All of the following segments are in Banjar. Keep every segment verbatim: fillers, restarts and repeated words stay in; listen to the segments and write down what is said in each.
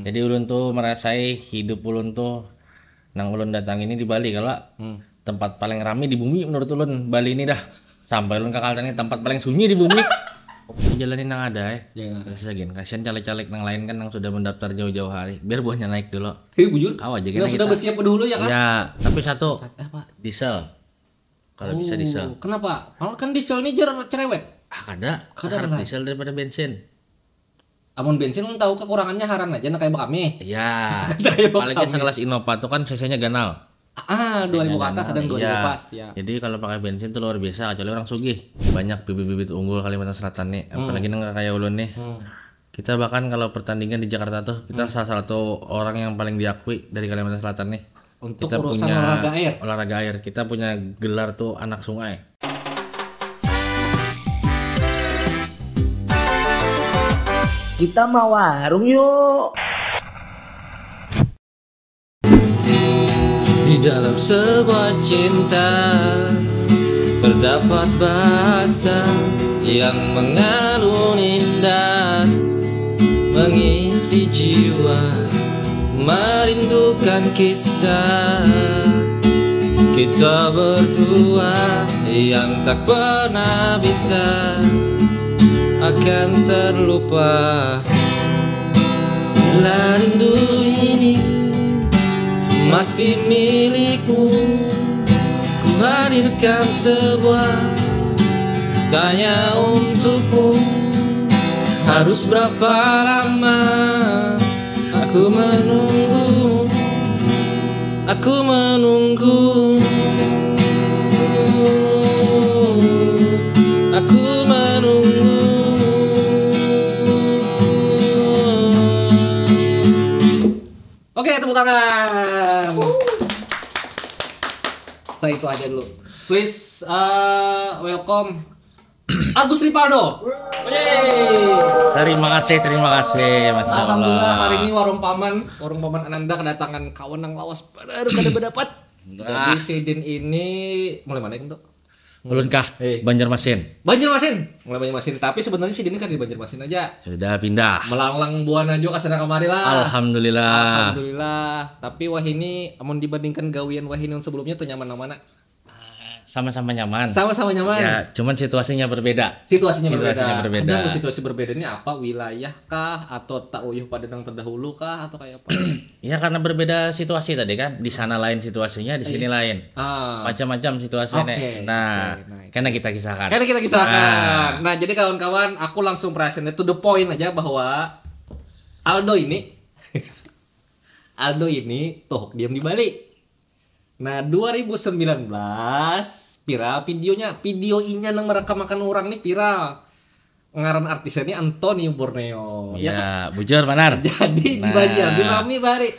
Jadi ulun tuh merasai hidup ulun tuh nang ulun datang ini di Bali kalau tempat paling rami di bumi menurut ulun Bali ini dah. Sampai ulun kakal tadi tempat paling sunyi di bumi. Jalani nang ada eh. Jangan ada. Terus lagi kasihan caleg-caleg nang lain kan yang sudah mendaftar jauh-jauh hari. Biar buahnya naik dulu. Hei bujur. Awas aja Nah, kena sudah kita. Bersiap dulu ya kan? Ya, tapi satu Apa? Diesel. Kalau bisa diesel. Oh, kenapa? Malah kan diesel ini jer cerewet. Ah, kada. Kada Harap lah. Diesel daripada bensin. Amun bensin ulun tahu kekurangannya haran aja nah kayak kami. Ya. Kayak Apalagi kami. Sekelas Innova tuh kan C C-nya ganal. Ah, dua ribu ke atas ada yang dua ribu Iya. pas ya. Jadi kalau pakai bensin tuh luar biasa kecuali orang sugih. Banyak bibit-bibit unggul Kalimantan Selatan nih. Apalagi nang kayak ulun nih. Kita bahkan kalau pertandingan di Jakarta tuh kita salah satu orang yang paling diakui dari Kalimantan Selatan nih. Untuk Kita urusan punya olahraga air. Olahraga air. Kita punya gelar tuh anak sungai. Kita mau warung yuk. Di dalam sebuah cinta terdapat bahasa yang mengandung indah, mengisi jiwa, merindukan kisah kita berdua yang tak pernah bisa akan terlupa. Bila rindu ini masih milikmu, ku hadirkan sebuah tanya untukmu. Harus berapa lama aku menunggu? Aku menunggu. Aku menunggu. Oke, tepuk tangan. Saya itu aja dulu. Please uh, welcome Agus Rivaldo. Yeay. Terima kasih, terima kasih, Masya Alhamdulillah Allah. Hari ini warung paman, warung paman Ananda kedatangan kawan yang lawas benar kada berdapat. Jadi sidin ini mulai mana itu? Ulun kah? Eh. Banjarmasin. Banjarmasin, mulai Banjarmasin. Tapi sebenarnya sidin ini kan di Banjarmasin aja. Sudah pindah. Melanglang buana juga kesana kemari lah. Alhamdulillah. Alhamdulillah. Tapi wahini, amun dibandingkan gawian wahini yang sebelumnya tuh nyaman nang mana? Sama-sama nyaman. Sama-sama nyaman. Ya, cuman situasinya berbeda. Situasinya, Situasinya berbeda. berbeda. Ada situasi berbedanya apa? Wilayah kah? Atau tak uyuh pada nang terdahulu kah? Atau kayak apa? Ya karena berbeda situasi tadi kan, di sana lain situasinya, di sini lain. Ah. Macam-macam situasinya. Oke, Nah, oke, nice. Kena kita kisahkan. Karena kita kisahkan. Nah. Nah, jadi kawan-kawan, aku langsung present to the point aja bahwa Aldo ini Aldo ini tohok diam di Bali. Nah, dua ribu sembilan belas viral videonya, video inya nang merekam akan orang nih viral. Ngaran artisnya ini Antonio Borneo. Ya, Ya kan? Bujur banar. Jadi di Nah. Banjar di rami bari.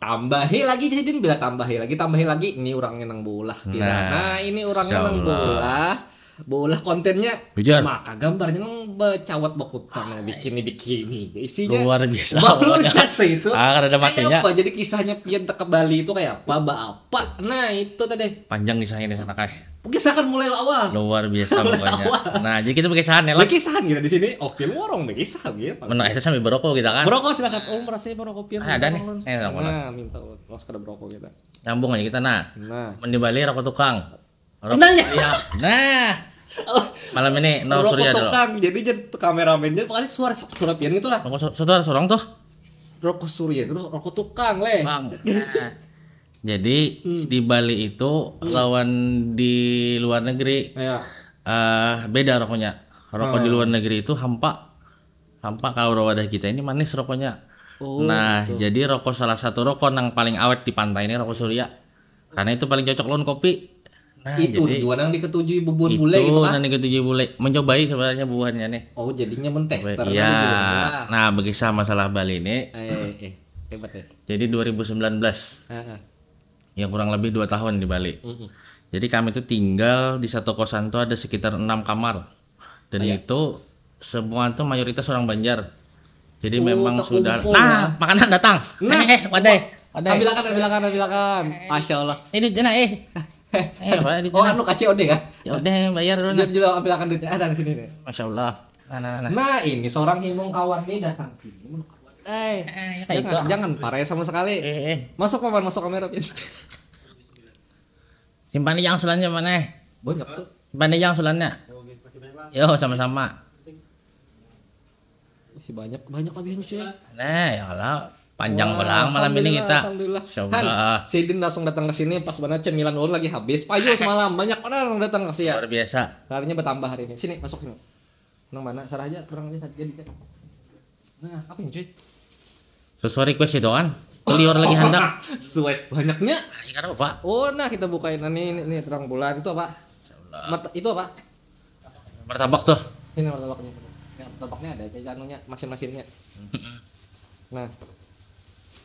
Tambahi lagi sidin bila tambahi lagi, tambahi lagi, ini orangnya nang beulah kira. Nah, Nah, ini orangnya insya nang Allah. beulah. Beulah kontennya. Bujur. Maka gambarnya nang becawat bakutan nang bikini-bikini. Isinya Luar biasa luar pokoknya. Biasa itu. Ah, kada ada Kayak matinya. Apa? Jadi kisahnya pian teka Bali itu kayak apa? Ba apa? Nah, itu tadi. Panjang kisahnya di sana kai. Kisahkan mulai awal. Luar biasa Mulai pokoknya. awal. Nah, jadi kita pakai sana lah. Lagi kisahan gitu di sini. Oke, lorong deh kisah gitu. Menang itu sambil berokok kita kan. Berokok silakan. Oh, merasa merokok pian. Ah, ada nih. Nah, Eh, rokok lah. Minta los kada berokok kita. Nyambung aja kita nah. Nah, Mandi Bali rokok tukang. Rokok. Nah, ya. Iya. Nah. Malam ini nol Rokok Surya dulu. Tukang. Jadi jadi kameramen jadi paling suara suara pian gitu lah. Rokok su- suara surang tuh. Rokok Surya itu rokok tukang leh. Bang. Nah. Jadi Hmm. di Bali itu lawan di luar negeri Ya. eh beda rokoknya. Rokok di Hmm. luar negeri itu hampa. Hampa kalau wadah kita ini manis rokoknya. Oh, Nah, gitu. Jadi rokok salah satu rokok yang paling awet di pantai ini rokok Surya. Karena itu paling cocok lawan kopi. Nah, Itu jadi juga yang diketujui bubuhan itu bule gitu kah? Yang diketujui bule. Mencobai sebenarnya bubuhannya nih. Oh, jadinya mentester Iya. tadi juga. Nah, bagi sama masalah Bali ini, Eh, eh, eh, hebat ya. Jadi dua ribu sembilan belas Heeh. Ya kurang lebih dua tahun di Bali. Mm-mm. Jadi kami tuh tinggal di satu kosan tuh ada sekitar enam kamar. Dan Iya. Itu semua tuh mayoritas orang Banjar. Jadi Oh, memang terkumpul sudah ya. Nah, makanan datang. Nah. Eh, wadai, wadai. Ambilakan, ambilakan, ambilakan. Masya Allah. Ini dina eh. Eh, apa ini Oh, dina? Anu kaci ode kah? Ya udah bayar dulu. Dia Nah. juga ambilakan duitnya. Ada di sini nih. Masya Allah. Nah, nah, nah. Nah, ini seorang himung kawan nih datang sini. Eh, Eh, kayak jangan, itu. Jangan parai sama sekali. Eh, eh. Masuk paman, masuk kamera, Pin. Simpan aja angsulannya mana? Banyak tuh. Simpan aja angsulannya. Yo, sama-sama. Ih, banyak, banyak lagi, cuy. Nah, ya Allah, panjang Wah, orang malam ini alhamdulillah, kita. Alhamdulillah. Insyaallah. Han, Sidin langsung datang ke sini pas banget cemilan ulun lagi habis. Payu semalam, banyak orang datang ke sini. Luar biasa. Harinya bertambah hari ini. Sini, masuk sini. Nang mana? Sarah aja, kurang aja saja di. Nah, apa ini, cuy? Sesuai request itu kan. Liur lagi handak. Sesuai banyaknya. Nah, ini kan apa? Oh, nah, kita bukain. Nah, ini, ini, ini terang bulan itu apa? Mata, itu apa? Martabak tuh. Ini martabaknya. Ini martabaknya ada aja anunya, masin-masinnya. Nah.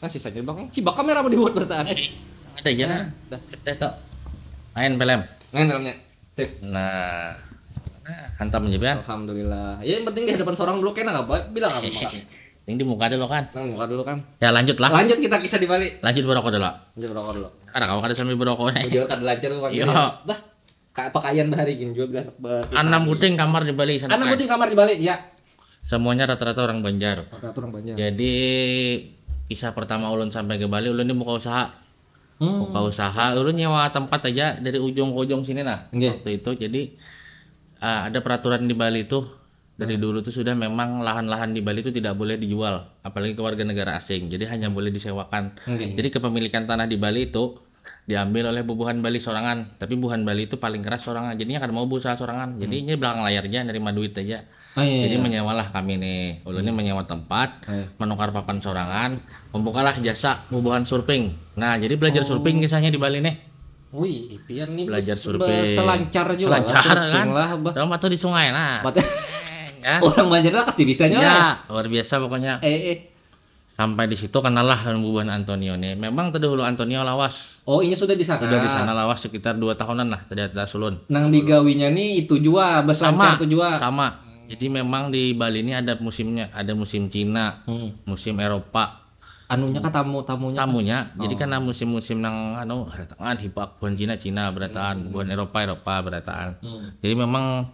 Nah, sisanya bang, hibak kamera mau dibuat bertaan. Ada aja nah. Dah. Kita tuh. Main film. Main filmnya. Sip. Nah, nah, hantam aja, Bang. Alhamdulillah. Ya, yang penting di hadapan seorang dulu kena apa? Bilang apa makannya? Yang di muka dulu kan. Nang muka dulu kan. Ya, lanjut lah. Lanjut kita kisah di Bali. Lanjut berokok dulu. Lanjut rokok dulu. Karena kamu kada sambil berokok nih. Jual kada lancar tuh, Bang. Iya. Dah. Kayak pakaian bahari gini jual bilang. An nang buting kamar di Bali sana. An nang buting kamar di Bali, ya. Semuanya rata-rata orang Banjar. Rata orang banyak. Jadi kisah pertama ulun sampai ke Bali, ulun ini buka usaha. Hmm. Buka usaha, ulun nyewa tempat aja dari ujung ke ujung sini nah. Nggih. Waktu itu jadi uh, ada peraturan di Bali tuh dari dulu tuh sudah memang lahan-lahan di Bali itu tidak boleh dijual, apalagi ke warga negara asing. Jadi hanya boleh disewakan. Nggih. Jadi kepemilikan tanah di Bali itu diambil oleh bubuhan Bali sorangan, tapi bubuhan Bali itu paling keras sorangan, jadinya kada mau berusaha sorangan. Jadi ini belakang layarnya nerima duit aja. Oh, iya, Jadi iya. Menyewalah kami nih, ulun ini menyewa tempat, Iya. Menukar papan sorangan, membukalah jasa bubuhan surfing. Nah, jadi belajar surfing kisahnya di Bali nih. Wih, pian nih Belajar bes- surfing. Selancar juga Selancar lah, surfing kan. Lah, bah. Dalam atau di sungai nah. Mata- Ya. Orang Banjar lah pasti bisanya Ya, lah. Luar biasa pokoknya. Eh, eh. Sampai di situ kenal lah dengan bubuhan Antonio nih. Memang terdahulu Antonio lawas. Oh, ini sudah di sana. Sudah di sana lawas sekitar dua tahunan lah tadi atas ulun. Nang digawinya nih itu jua, beselancar itu jua. Sama. Jadi memang di Bali ini ada musimnya, ada musim Cina, Hmm. musim Eropa. Anunya kah tamu-tamunya? Tamunya. Jadi karena musim-musim nang anu berataan hibak buhan Cina Cina berataan, buhan Eropa Eropa berataan. Jadi memang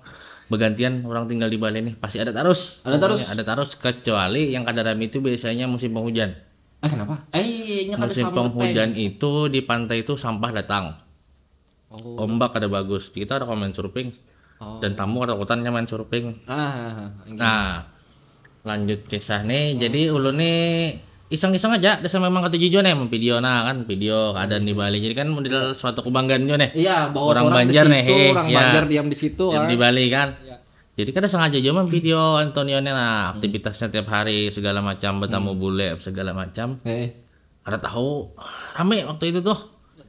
bergantian orang tinggal di Bali nih pasti ada terus. Ada terus. Ada terus kecuali yang kada rame itu biasanya musim penghujan. Eh, kenapa? Eh, ini kan Musim sama penghujan itu di pantai itu sampah datang. Oh. Ombak kada bagus. Kita ada komen surfing. Oh. Dan tamu kada takutan nyaman surfing. Ah, Nah, lanjut kisah nih. Jadi ulun nih iseng-iseng aja, dasar memang katuju jua nih memvideo nah kan, video keadaan di Bali. Jadi kan model suatu kebanggaan juga nih. Iya, bahwa Orang seorang Banjar di nih, situ, eh, orang iya. Banjar diam di situ Diam kan. Di Bali kan. Iya. Jadi kada sengaja juga memvideo Antonio nih nah, aktivitasnya tiap hari segala macam, bertamu bule segala macam. Eh, Kada tahu rame waktu itu tuh.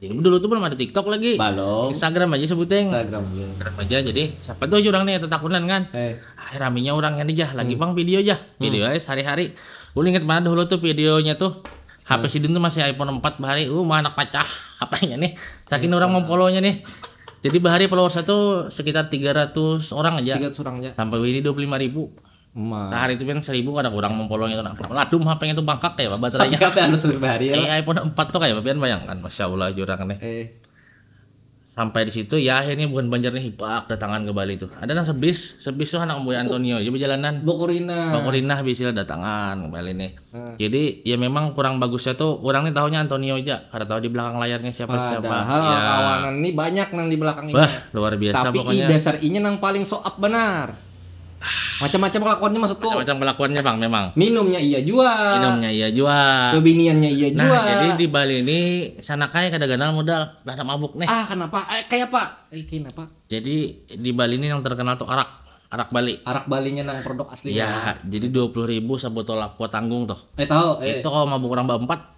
Jadi dulu tuh belum ada TikTok lagi. Balum. Instagram aja sebuting. Instagram ya. Instagram aja. Jadi siapa tuh aja orang nih tetakunan kan. Eh, Ah, ramenya orang ini jah lagi bang video aja. Video aja sehari-hari. Ulun inget mana dulu tuh videonya tuh. H P sidin tuh masih iPhone empat bahari. Uh, mah anak pacah H P-nya nih. Saking orang memfollow-nya nih. Jadi bahari followers tuh sekitar tiga ratus orang aja. tiga ratus orang aja. Sampai ini dua puluh lima ribu. Emak. Sehari itu kan seribu kada kurang memfollow itu nah. Ladum H P-nya tuh bangkak kayak apa baterainya. Tapi harus bahari ya. Eh, iPhone empat tuh kayak apa pian bayangkan, masya Allah jurang nih. Eh, Sampai di situ ya akhirnya bukan Banjar nih hibak datangan ke Bali tuh. Ada nang sebis, sebis tuh anak Boy Antonio aja berjalanan. Bokorina. Bokorina bisil datangan ke Bali nih. Hmm. Jadi ya memang kurang bagusnya tuh orang nih tahunya Antonio aja, kada tahu di belakang layarnya siapa siapa. Padahal Ya. Kawanan nih banyak nang di belakang Wah, ini. Luar biasa Tapi pokoknya. I dasar inya nang paling soap benar. Macam-macam kelakuannya maksudku. Macam kelakuannya bang memang. Minumnya iya jua. Minumnya iya jua. Bebiniannya iya Nah, jua. Jadi di Bali ini sana kaya kada ganal modal, dah ada mabuk nih. Ah, kenapa? Eh, kayak apa? Eh, kenapa? Jadi di Bali ini yang terkenal tuh arak, arak Bali. Arak Balinya nang produk aslinya. Ya, jadi dua puluh ribu sabotol aqua tanggung tuh. Eh, tahu, eh. Itu kalau mabuk orang berempat.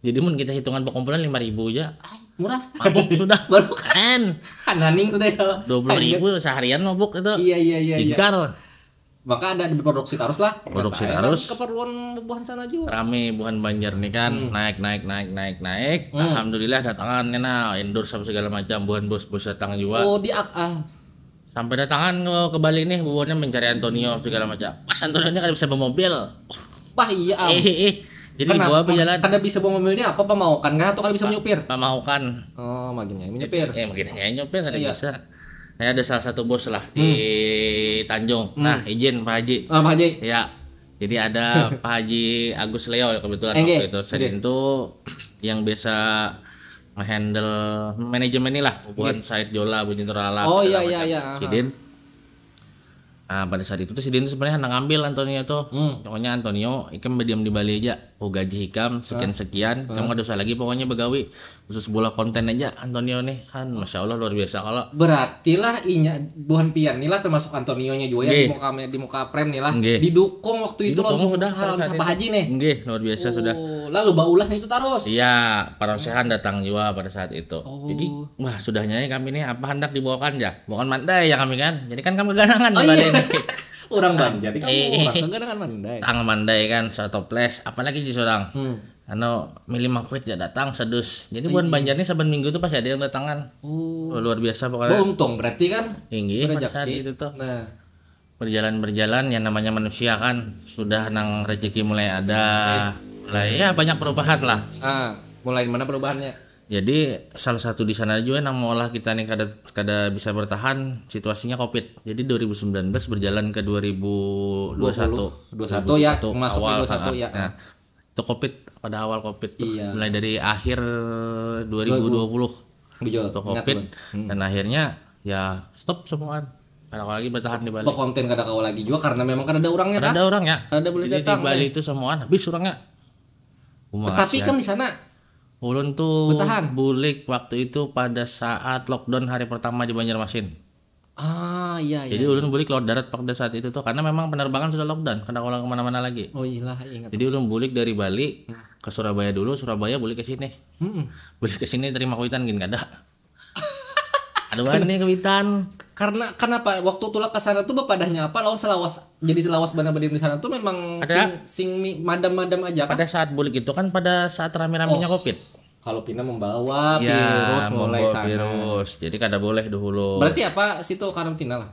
Jadi mun kita hitungan perkumpulan lima ribu aja. Murah. Mabuk sudah. Baru Keren. Hananing sudah ya. Dua puluh ribu seharian mabuk itu. Iya, iya, iya, iya. Jingkar. Maka ada diproduksi terus lah. Produksi Berapa terus. Keperluan bubuhan sana juga. Rame buhan Banjar nih kan. Naik, naik, naik, naik, naik. Alhamdulillah datangan nih nah. Endorse apa segala macam. Buhan bos-bos datang juga. Oh, di ak- ah. Sampai datangan ke, ke Bali nih. Bubuhannya mencari Antonio segala macam. Pas Antonio ini kada bisa bawa mobil. Wah, iya am. Eh, eh, eh. Jadi Kenapa? gua berjalan. Kada bisa bawa mobilnya apa pamaukan kah atau kada bisa nyupir? Pamaukan. Oh, maginnya menyupir. Eh, makin nyupir kada Iya. Bisa. Nah, ada salah satu bos lah di Tanjung. Nah, izin Pak Haji. Ah, Pak Haji. Ya. Jadi ada Pak Haji Agus Leo ya kebetulan Enggak, waktu itu. Sidin tuh yang biasa menghandle manajemen inilah, bubuhan Said Jola, Bunyi Turala. Oh, iya, segala iya, macam. Iya. Sidin. Nah, pada saat itu tuh Sidin tuh sebenarnya hendak ngambil Antonio tuh. Hmm. Pokoknya Antonio, ikam berdiam di Bali aja. Oh, gaji ikam sekian-sekian, kamu ada usaha lagi pokoknya begawi. Khusus bola konten aja Antonio nih kan, masya Allah luar biasa kalau. Berarti lah inya buhan pian nih lah termasuk Antonio nya juga yang di Nggih. muka me- di muka frame nih lah Nggih. Didukung waktu itu Didukung lawan sudah pengusaha lawan pada saat siapa itu. Haji nih. Nggih, luar biasa sudah. Oh, lalu baulah itu terus. Iya, parosehan datang juga pada saat itu. Oh. Jadi, wah sudahnya ya kami nih apa hendak dibawakan ya? Bawakan mandai ya kami kan. Jadi kan kami ganangan Oh, di Bali iya. nih. Orang Banjar kan Eh, orang eh. Keganangan mandai. Tang mandai kan, satu toples, apalagi di seorang. Hmm. Anu milih makuit ya datang sedus. Jadi buhan Banjar nih saban minggu tuh pasti ada yang datangan. Oh. Luar biasa pokoknya. Untung berarti kan. Tinggi pada saat Berejaki. Itu tuh. Nah, Berjalan-berjalan ya namanya manusia kan sudah nang rezeki mulai ada, mulai ya banyak perubahan lah. Ah, mulai mana perubahannya? Jadi salah satu di sana juga nang mengolah kita nih kada kada bisa bertahan situasinya covid. Jadi dua ribu sembilan belas berjalan ke dua ribu dua puluh satu. Dua puluh satu ya, masuk ke Awal, dua puluh satu ya. Nah, itu covid pada awal covid tuh. Iya. Mulai dari akhir dua ribu dua puluh Betul. untuk Ingat covid tuh. Hmm. Dan akhirnya ya stop semuaan. Kada kawa lagi bertahan di Bali. Konten kada kawa lagi juga karena memang kada ada orangnya Kada kan? Ada orang ya. Kada boleh Jadi datang, di Bali eh. Itu semuaan habis orangnya. Uma Tapi kasihan. Kan di sana Ulun tuh Bertahan. Bulik waktu itu pada saat lockdown hari pertama di Banjarmasin. Ah, iya iya. Jadi ulun bulik lewat darat pada saat itu tuh karena memang penerbangan sudah lockdown, kada kawa kemana-mana lagi. Oh, iyalah, ingat. Jadi ulun bulik dari Bali ke Surabaya dulu, Surabaya bulik ke sini. Mm-mm. Bulik ke sini terima kuitan gin kada. Ada bahan nih kuitan. Karena kenapa waktu tulak ke sana tuh bepadahnya apa lawan selawas jadi selawas bana badiam di sana tuh memang Ada. Sing sing mi- madam-madam aja kan? Pada saat bulik itu kan pada saat rame-ramenya covid. Kalau pina membawa Ya, virus mulai membawa sana. Virus. Jadi kada boleh dulu. Berarti apa situ karantina lah?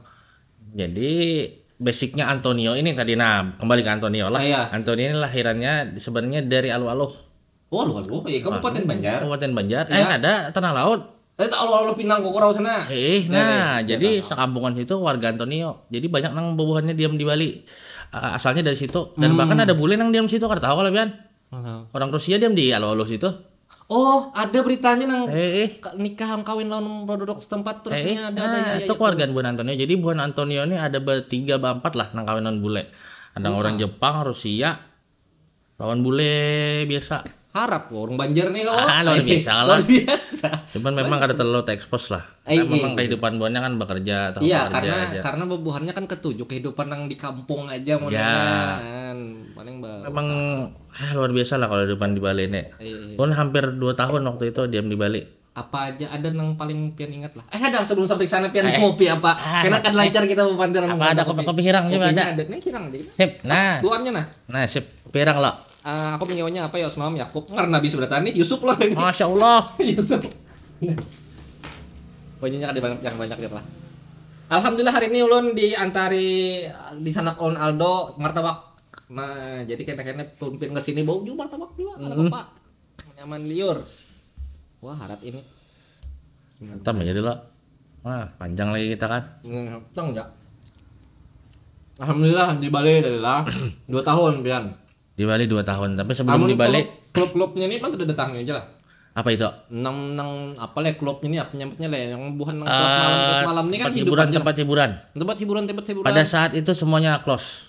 Jadi basicnya Antonio ini tadi, nah kembali ke Antonio lah. Ah, iya. Antonio ini lahirannya sebenarnya dari Aluh-Aluh. Oh, Aluh-Aluh, iya, Kabupaten Banjar. Kabupaten Banjar. Eh Iya. Ada Tanah Laut. Eh, Aluh-Aluh Pinang Kukurau sana. Eh, Dari- nah, dari jadi Tanah Laut. Sekampungan situ warga Antonio. Jadi banyak nang bubuhannya diam di Bali. Eh, asalnya dari situ. Dan Hmm. Bahkan ada bule nang diam situ, kada tahu kalau pian. Nggak tahu. Orang Rusia diam di Aluh-Aluh situ. Oh, ada beritanya nang Eh, eh. ka- nikah kawin lawan produk setempat terus Eh, ada nah, ada ya, ya, itu keluarga buhan Antonio. Jadi buhan Antonio ini ada bertiga berempat lah nang kawin lawan bule. Ada orang Jepang, Rusia, lawan bule biasa. Harap orang Banjar nih kau. Ah, luar biasa lah. Luar biasa. Cuman memang kada terlalu terekspos lah. Eh, Karena memang iya. Kehidupan buhannya kan bekerja atau Iya, bekerja karena aja. Karena bubuhannya kan ketujuh kehidupan yang di kampung aja modelnya. Ya. Kan paling ba- Memang ah, luar biasa lah kalau kehidupan di Bali ini. Iya, iya. Pun hampir dua tahun waktu itu diam di Bali. Apa aja ada yang paling pian ingat lah. Eh, ada sebelum sampai ke sana pian ngopi apa? Ah, Karena kan lancar kita berpandir Apa ada kopi-kopi hirang juga Kopinya ada? Ada nih hirang jadi. Sip. Nah, Luarnya nah. Nah, sip. Pirang lo. Eh, aku menyewanya apa ya semalam Yakub karena Nabi sudah tani Yusuf lah ini. Masya Allah. Yusuf. Banyunya kada banyak yang banyak gitu lah. Alhamdulillah hari ini ulun diantari di sana ulun Aldo martabak. Nah, jadi kena-kena tumpin ke sini bau juga martabak juga. Ada apa? Nyaman liur. Wah, harat ini. Hitam aja dulu. Wah, panjang lagi kita kan. Ngeteng ya. Alhamdulillah di Bali dari lah dua tahun pian. Di Bali dua tahun, tapi sebelum di Bali klub-klubnya ini kan sudah datangnya aja lah. Apa itu? Nang nang apa le klubnya ini apa nyebutnya le yang buhan nang klub malam klub malam ini kan tempat hiburan, tempat hiburan. Tempat hiburan tempat hiburan. Pada saat itu semuanya close.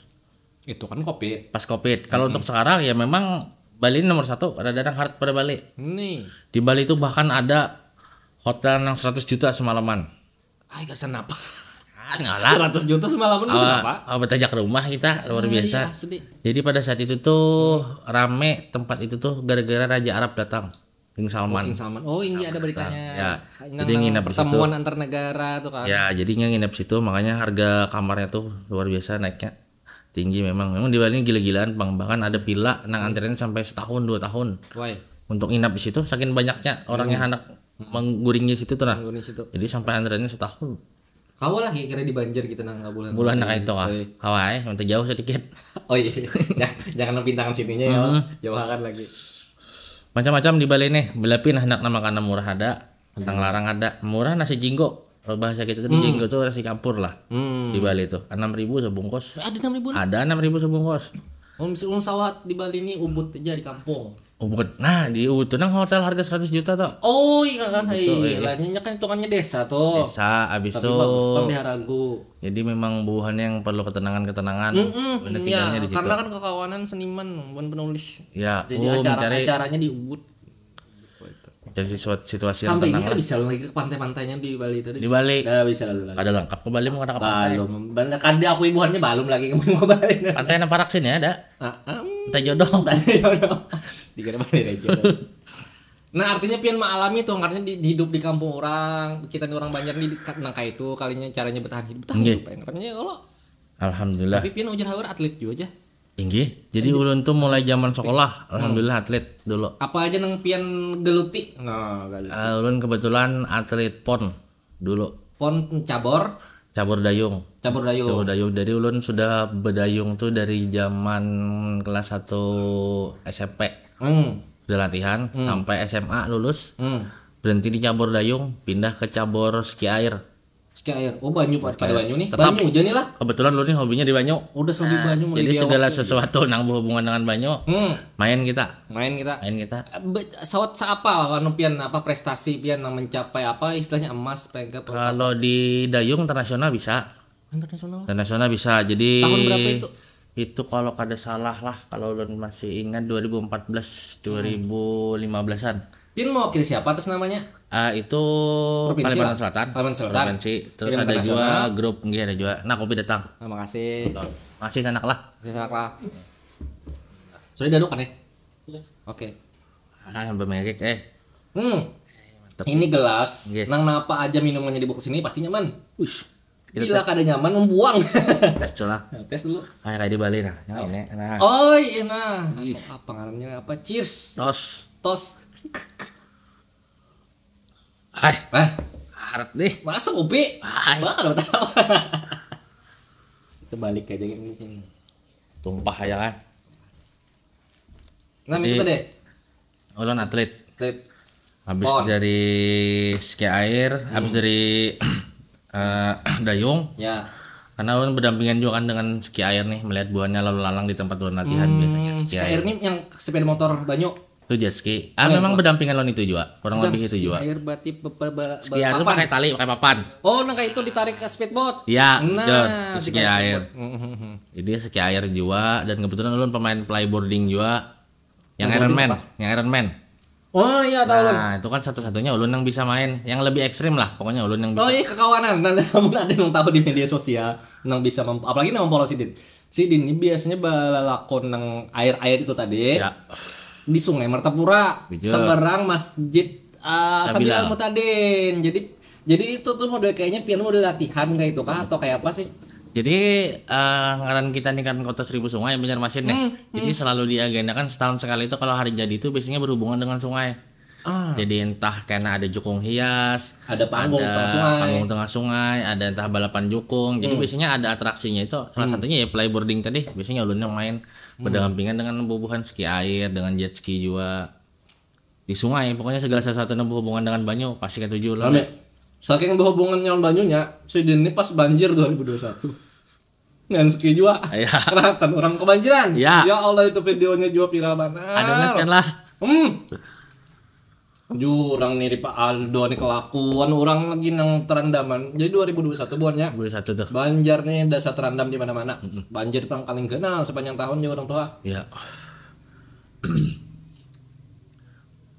Itu kan covid. Pas covid. Kalau untuk sekarang ya memang Bali ini nomor satu. Ada datang hard pada Bali. Nih. Di Bali itu bahkan ada hotel yang seratus juta semalaman. Ay, gasan apa? Ah, ngalah. Seratus juta semalaman itu apa? Apa tajak rumah kita luar biasa. Asli. Jadi pada saat itu tuh rame tempat itu tuh gara-gara Raja Arab datang. King Salman. King Salman. Oh, ini ada beritanya. Ya. Nang Jadi nginap di situ. Pertemuan antar negara tuh kan. Ya, jadi nginap situ makanya harga kamarnya tuh luar biasa naiknya. Tinggi memang. Memang di Bali ini gila-gilaan, Bang. Bahkan ada villa nang antriannya sampai setahun, dua tahun. Why? Untuk nginap di situ saking banyaknya orangnya anak mengguringi situ tuh nah. Mengguring situ. Jadi sampai antriannya setahun. Kawa lah kira-kira di Banjar gitu nang nggak boleh. Bulan nak itu ah. Kawai, minta jauh sedikit. Oh iya. Ya, jangan nang pintangan sininya ya. Jauhakan lagi. Macam-macam di Bali nih. Belapin hendak nama kana murah ada, nang larang ada. Murah nasi jinggo. Kalau bahasa kita tuh jinggo tuh nasi campur lah. Hmm. Di Bali tuh enam ribu sebungkus. Ada enam ribu. Ada enam ribu sebungkus. Mun, mun sawah di Bali ni Ubud aja di kampung. Ubud. Nah, di Ubud tuh nang hotel harga seratus juta tuh. Oh iya kan, Betul, iya lah, nya kan hitungannya desa tuh. Desa, abis Tapi itu bagus kan di Haragu. Jadi memang buhan yang perlu ketenangan-ketenangan. Mm-mm, Bener ya, tinggalnya di situ. Karena kan kekawanan seniman, bukan penulis. Ya, Jadi oh, acara mencari acaranya di Ubud. Jadi situasi, situasi yang Sampai ini tenang kan lah. Bisa lagi ke pantai-pantainya di Bali tadi. Di Bali. Dah bisa lalu lagi. Ada lengkap ke Bali mau kata ke pantai. Belum, belum kan diakui buhannya belum lagi ke Bali. Pantai nang parak sini ada. Ah, ah, Pantai Jodoh. Tadi jodoh. Dikira Bali aja. Nah, artinya pian mengalami tuh, artinya di, di hidup di kampung orang, kita nih orang Banjar nih di, nang kayak itu kalinya caranya bertahan hidup, bertahan Nggih. Hidup, ya. Artinya kalau Alhamdulillah. Tapi pian ujar hawa atlet juga aja. Inggih. Jadi ulun tuh mulai zaman sekolah, alhamdulillah atlet dulu. Apa aja nang pian geluti? Nah, geluti. Eh, ulun kebetulan atlet pon dulu. Pon cabor, Cabur dayung. Cabur dayung. Cabur dayung. Dari ulun sudah bedayung tuh dari zaman kelas satu S M P. Hmm. Udah latihan sampai S M A lulus. Hmm. Berhenti di cabur dayung, pindah ke cabur ski air. Ski air. Oh, banyu, pada banyu nih. Tetap. Banyu aja nih lah. Kebetulan lu nih hobinya di banyu. Udah sampai banyu mulai Jadi dia segala waktu. Sesuatu nang berhubungan dengan banyu, Hmm. Main kita. Main kita. Main kita. Be, sawat seapa anu pian, apa prestasi pian nang mencapai apa istilahnya emas, perak, apa? Kalau di dayung internasional bisa. Internasional. Internasional bisa. Jadi Tahun berapa itu? Itu kalau kada salah lah, kalau ulun masih ingat dua ribu empat belas, dua ribu lima belasan. Pian mewakili siapa atas namanya? Ah, itu Provinsi Kalimantan lah. Selatan. Kalimantan Selatan. Provinsi. Terus Event ada juga internasional. Grup, nggih ada juga. Nah, kopi datang. Nah, makasih. Masih sanak lah. Masih sanak lah. Sudah duduk kan ya? Oke. Ah, bemerek eh. Hmm. Ini gelas, Nggih. Nang napa aja minumannya dibawa ke sini pasti nyaman. Ush. Bila kada nyaman membuang. Tes dulu lah. Nah, tes dulu. Ah, kayak di Bali nah. Yang ini. Nah. Oh iya nah. Apa ngarannya apa? Cheers. Tos. Tos. Hai. Eh, Harat nih. Masa kopi? Hai. Bakal apa? Kita balik aja gini sini. Tumpah aja kan. Nah, Jadi- itu tadi. Ulun atlet. Atlet. Habis Pon. Dari ski air, habis dari eh, dayung. Ya. Karena ulun berdampingan juga kan dengan ski air nih, melihat buahnya lalu lalang di tempat ulun latihan biasanya. Hmm, ski air nih yang sepeda motor banyu. Itu jet ski. Ah, memang berdampingan lawan itu juga, kurang lebih itu Ski juga. Air berarti be- be- be- Ski air itu papan. Pakai tali, pakai papan. Oh, nang kayak itu ditarik ke speedboat. Ya, Nah, betul. Ski ditarik air. Speedboat. Hmm, hmm, hmm. Jadi ski air juga, dan kebetulan ulun pemain flyboarding juga. Yang Flyboarding Iron Man, apa? Yang Iron Man. Oh iya, tahu lah. Nah, itu kan satu-satunya ulun yang bisa main, yang lebih ekstrim lah, pokoknya ulun yang bisa. Oh iya, kekawanan. Nanti kamu ada yang tahu di media sosial, nang bisa mem- apalagi nang memfollow Sidin. Sidin ini biasanya belalakon nang air-air itu tadi. Ya. Di Sungai Martapura, Bujur. Seberang Masjid uh, Sabil Sabilal. Mutadin. Jadi jadi itu tuh model kayaknya pian model latihan kayak itu kah atau kayak apa sih? Jadi eh, ngaran kita nih kan Kota Seribu Sungai, Banjarmasin nih. Hmm, Jadi selalu diagendakan setahun sekali itu kalau hari jadi itu biasanya berhubungan dengan sungai. Ah. Jadi entah karena ada jukung hias, Ada panggung ada tengah sungai. Panggung tengah sungai, ada entah balapan jukung. Jadi biasanya ada atraksinya itu. Salah satunya ya flyboarding tadi. Biasanya ulun yang main berdampingan dengan bubuhan ski air, dengan jet ski juga di sungai. Pokoknya segala sesuatu yang berhubungan dengan banyu pasti ketuju lah. Rame. Saking berhubungannya lawan banyunya, Sidin ini pas banjir dua ribu dua puluh satu. Ngan ski juga. Iya. Kelihatan orang kebanjiran. Iya. Ya Allah, itu videonya juga viral banget. Ada banget kan lah. Hmm. Jurang nih di Pak Aldo nih kelakuan orang lagi nang terandaman. Jadi dua ribu dua puluh satu buannya. Dua satu tuh. Banjar nih dasar terendam di mana-mana. Banjir pangkaling kenal sepanjang tahun ya orang tua. Ya.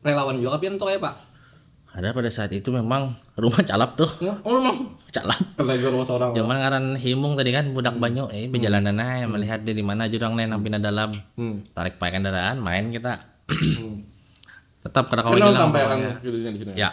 Relawan juga pian tuh kayak Pak. Ada pada saat itu memang rumah calap tuh. Oh, emang Calap. Tenaga rumah seorang. Cuman ngaran himung tadi kan budak banyu, eh berjalanan aja melihat di mana jurang nih nang pina dalam. Hmm. Tarik pakai kendaraan, main kita. Hmm. Tetap kada kawa Kenal hilang sampai kan pokoknya. videonya di sini. Ya.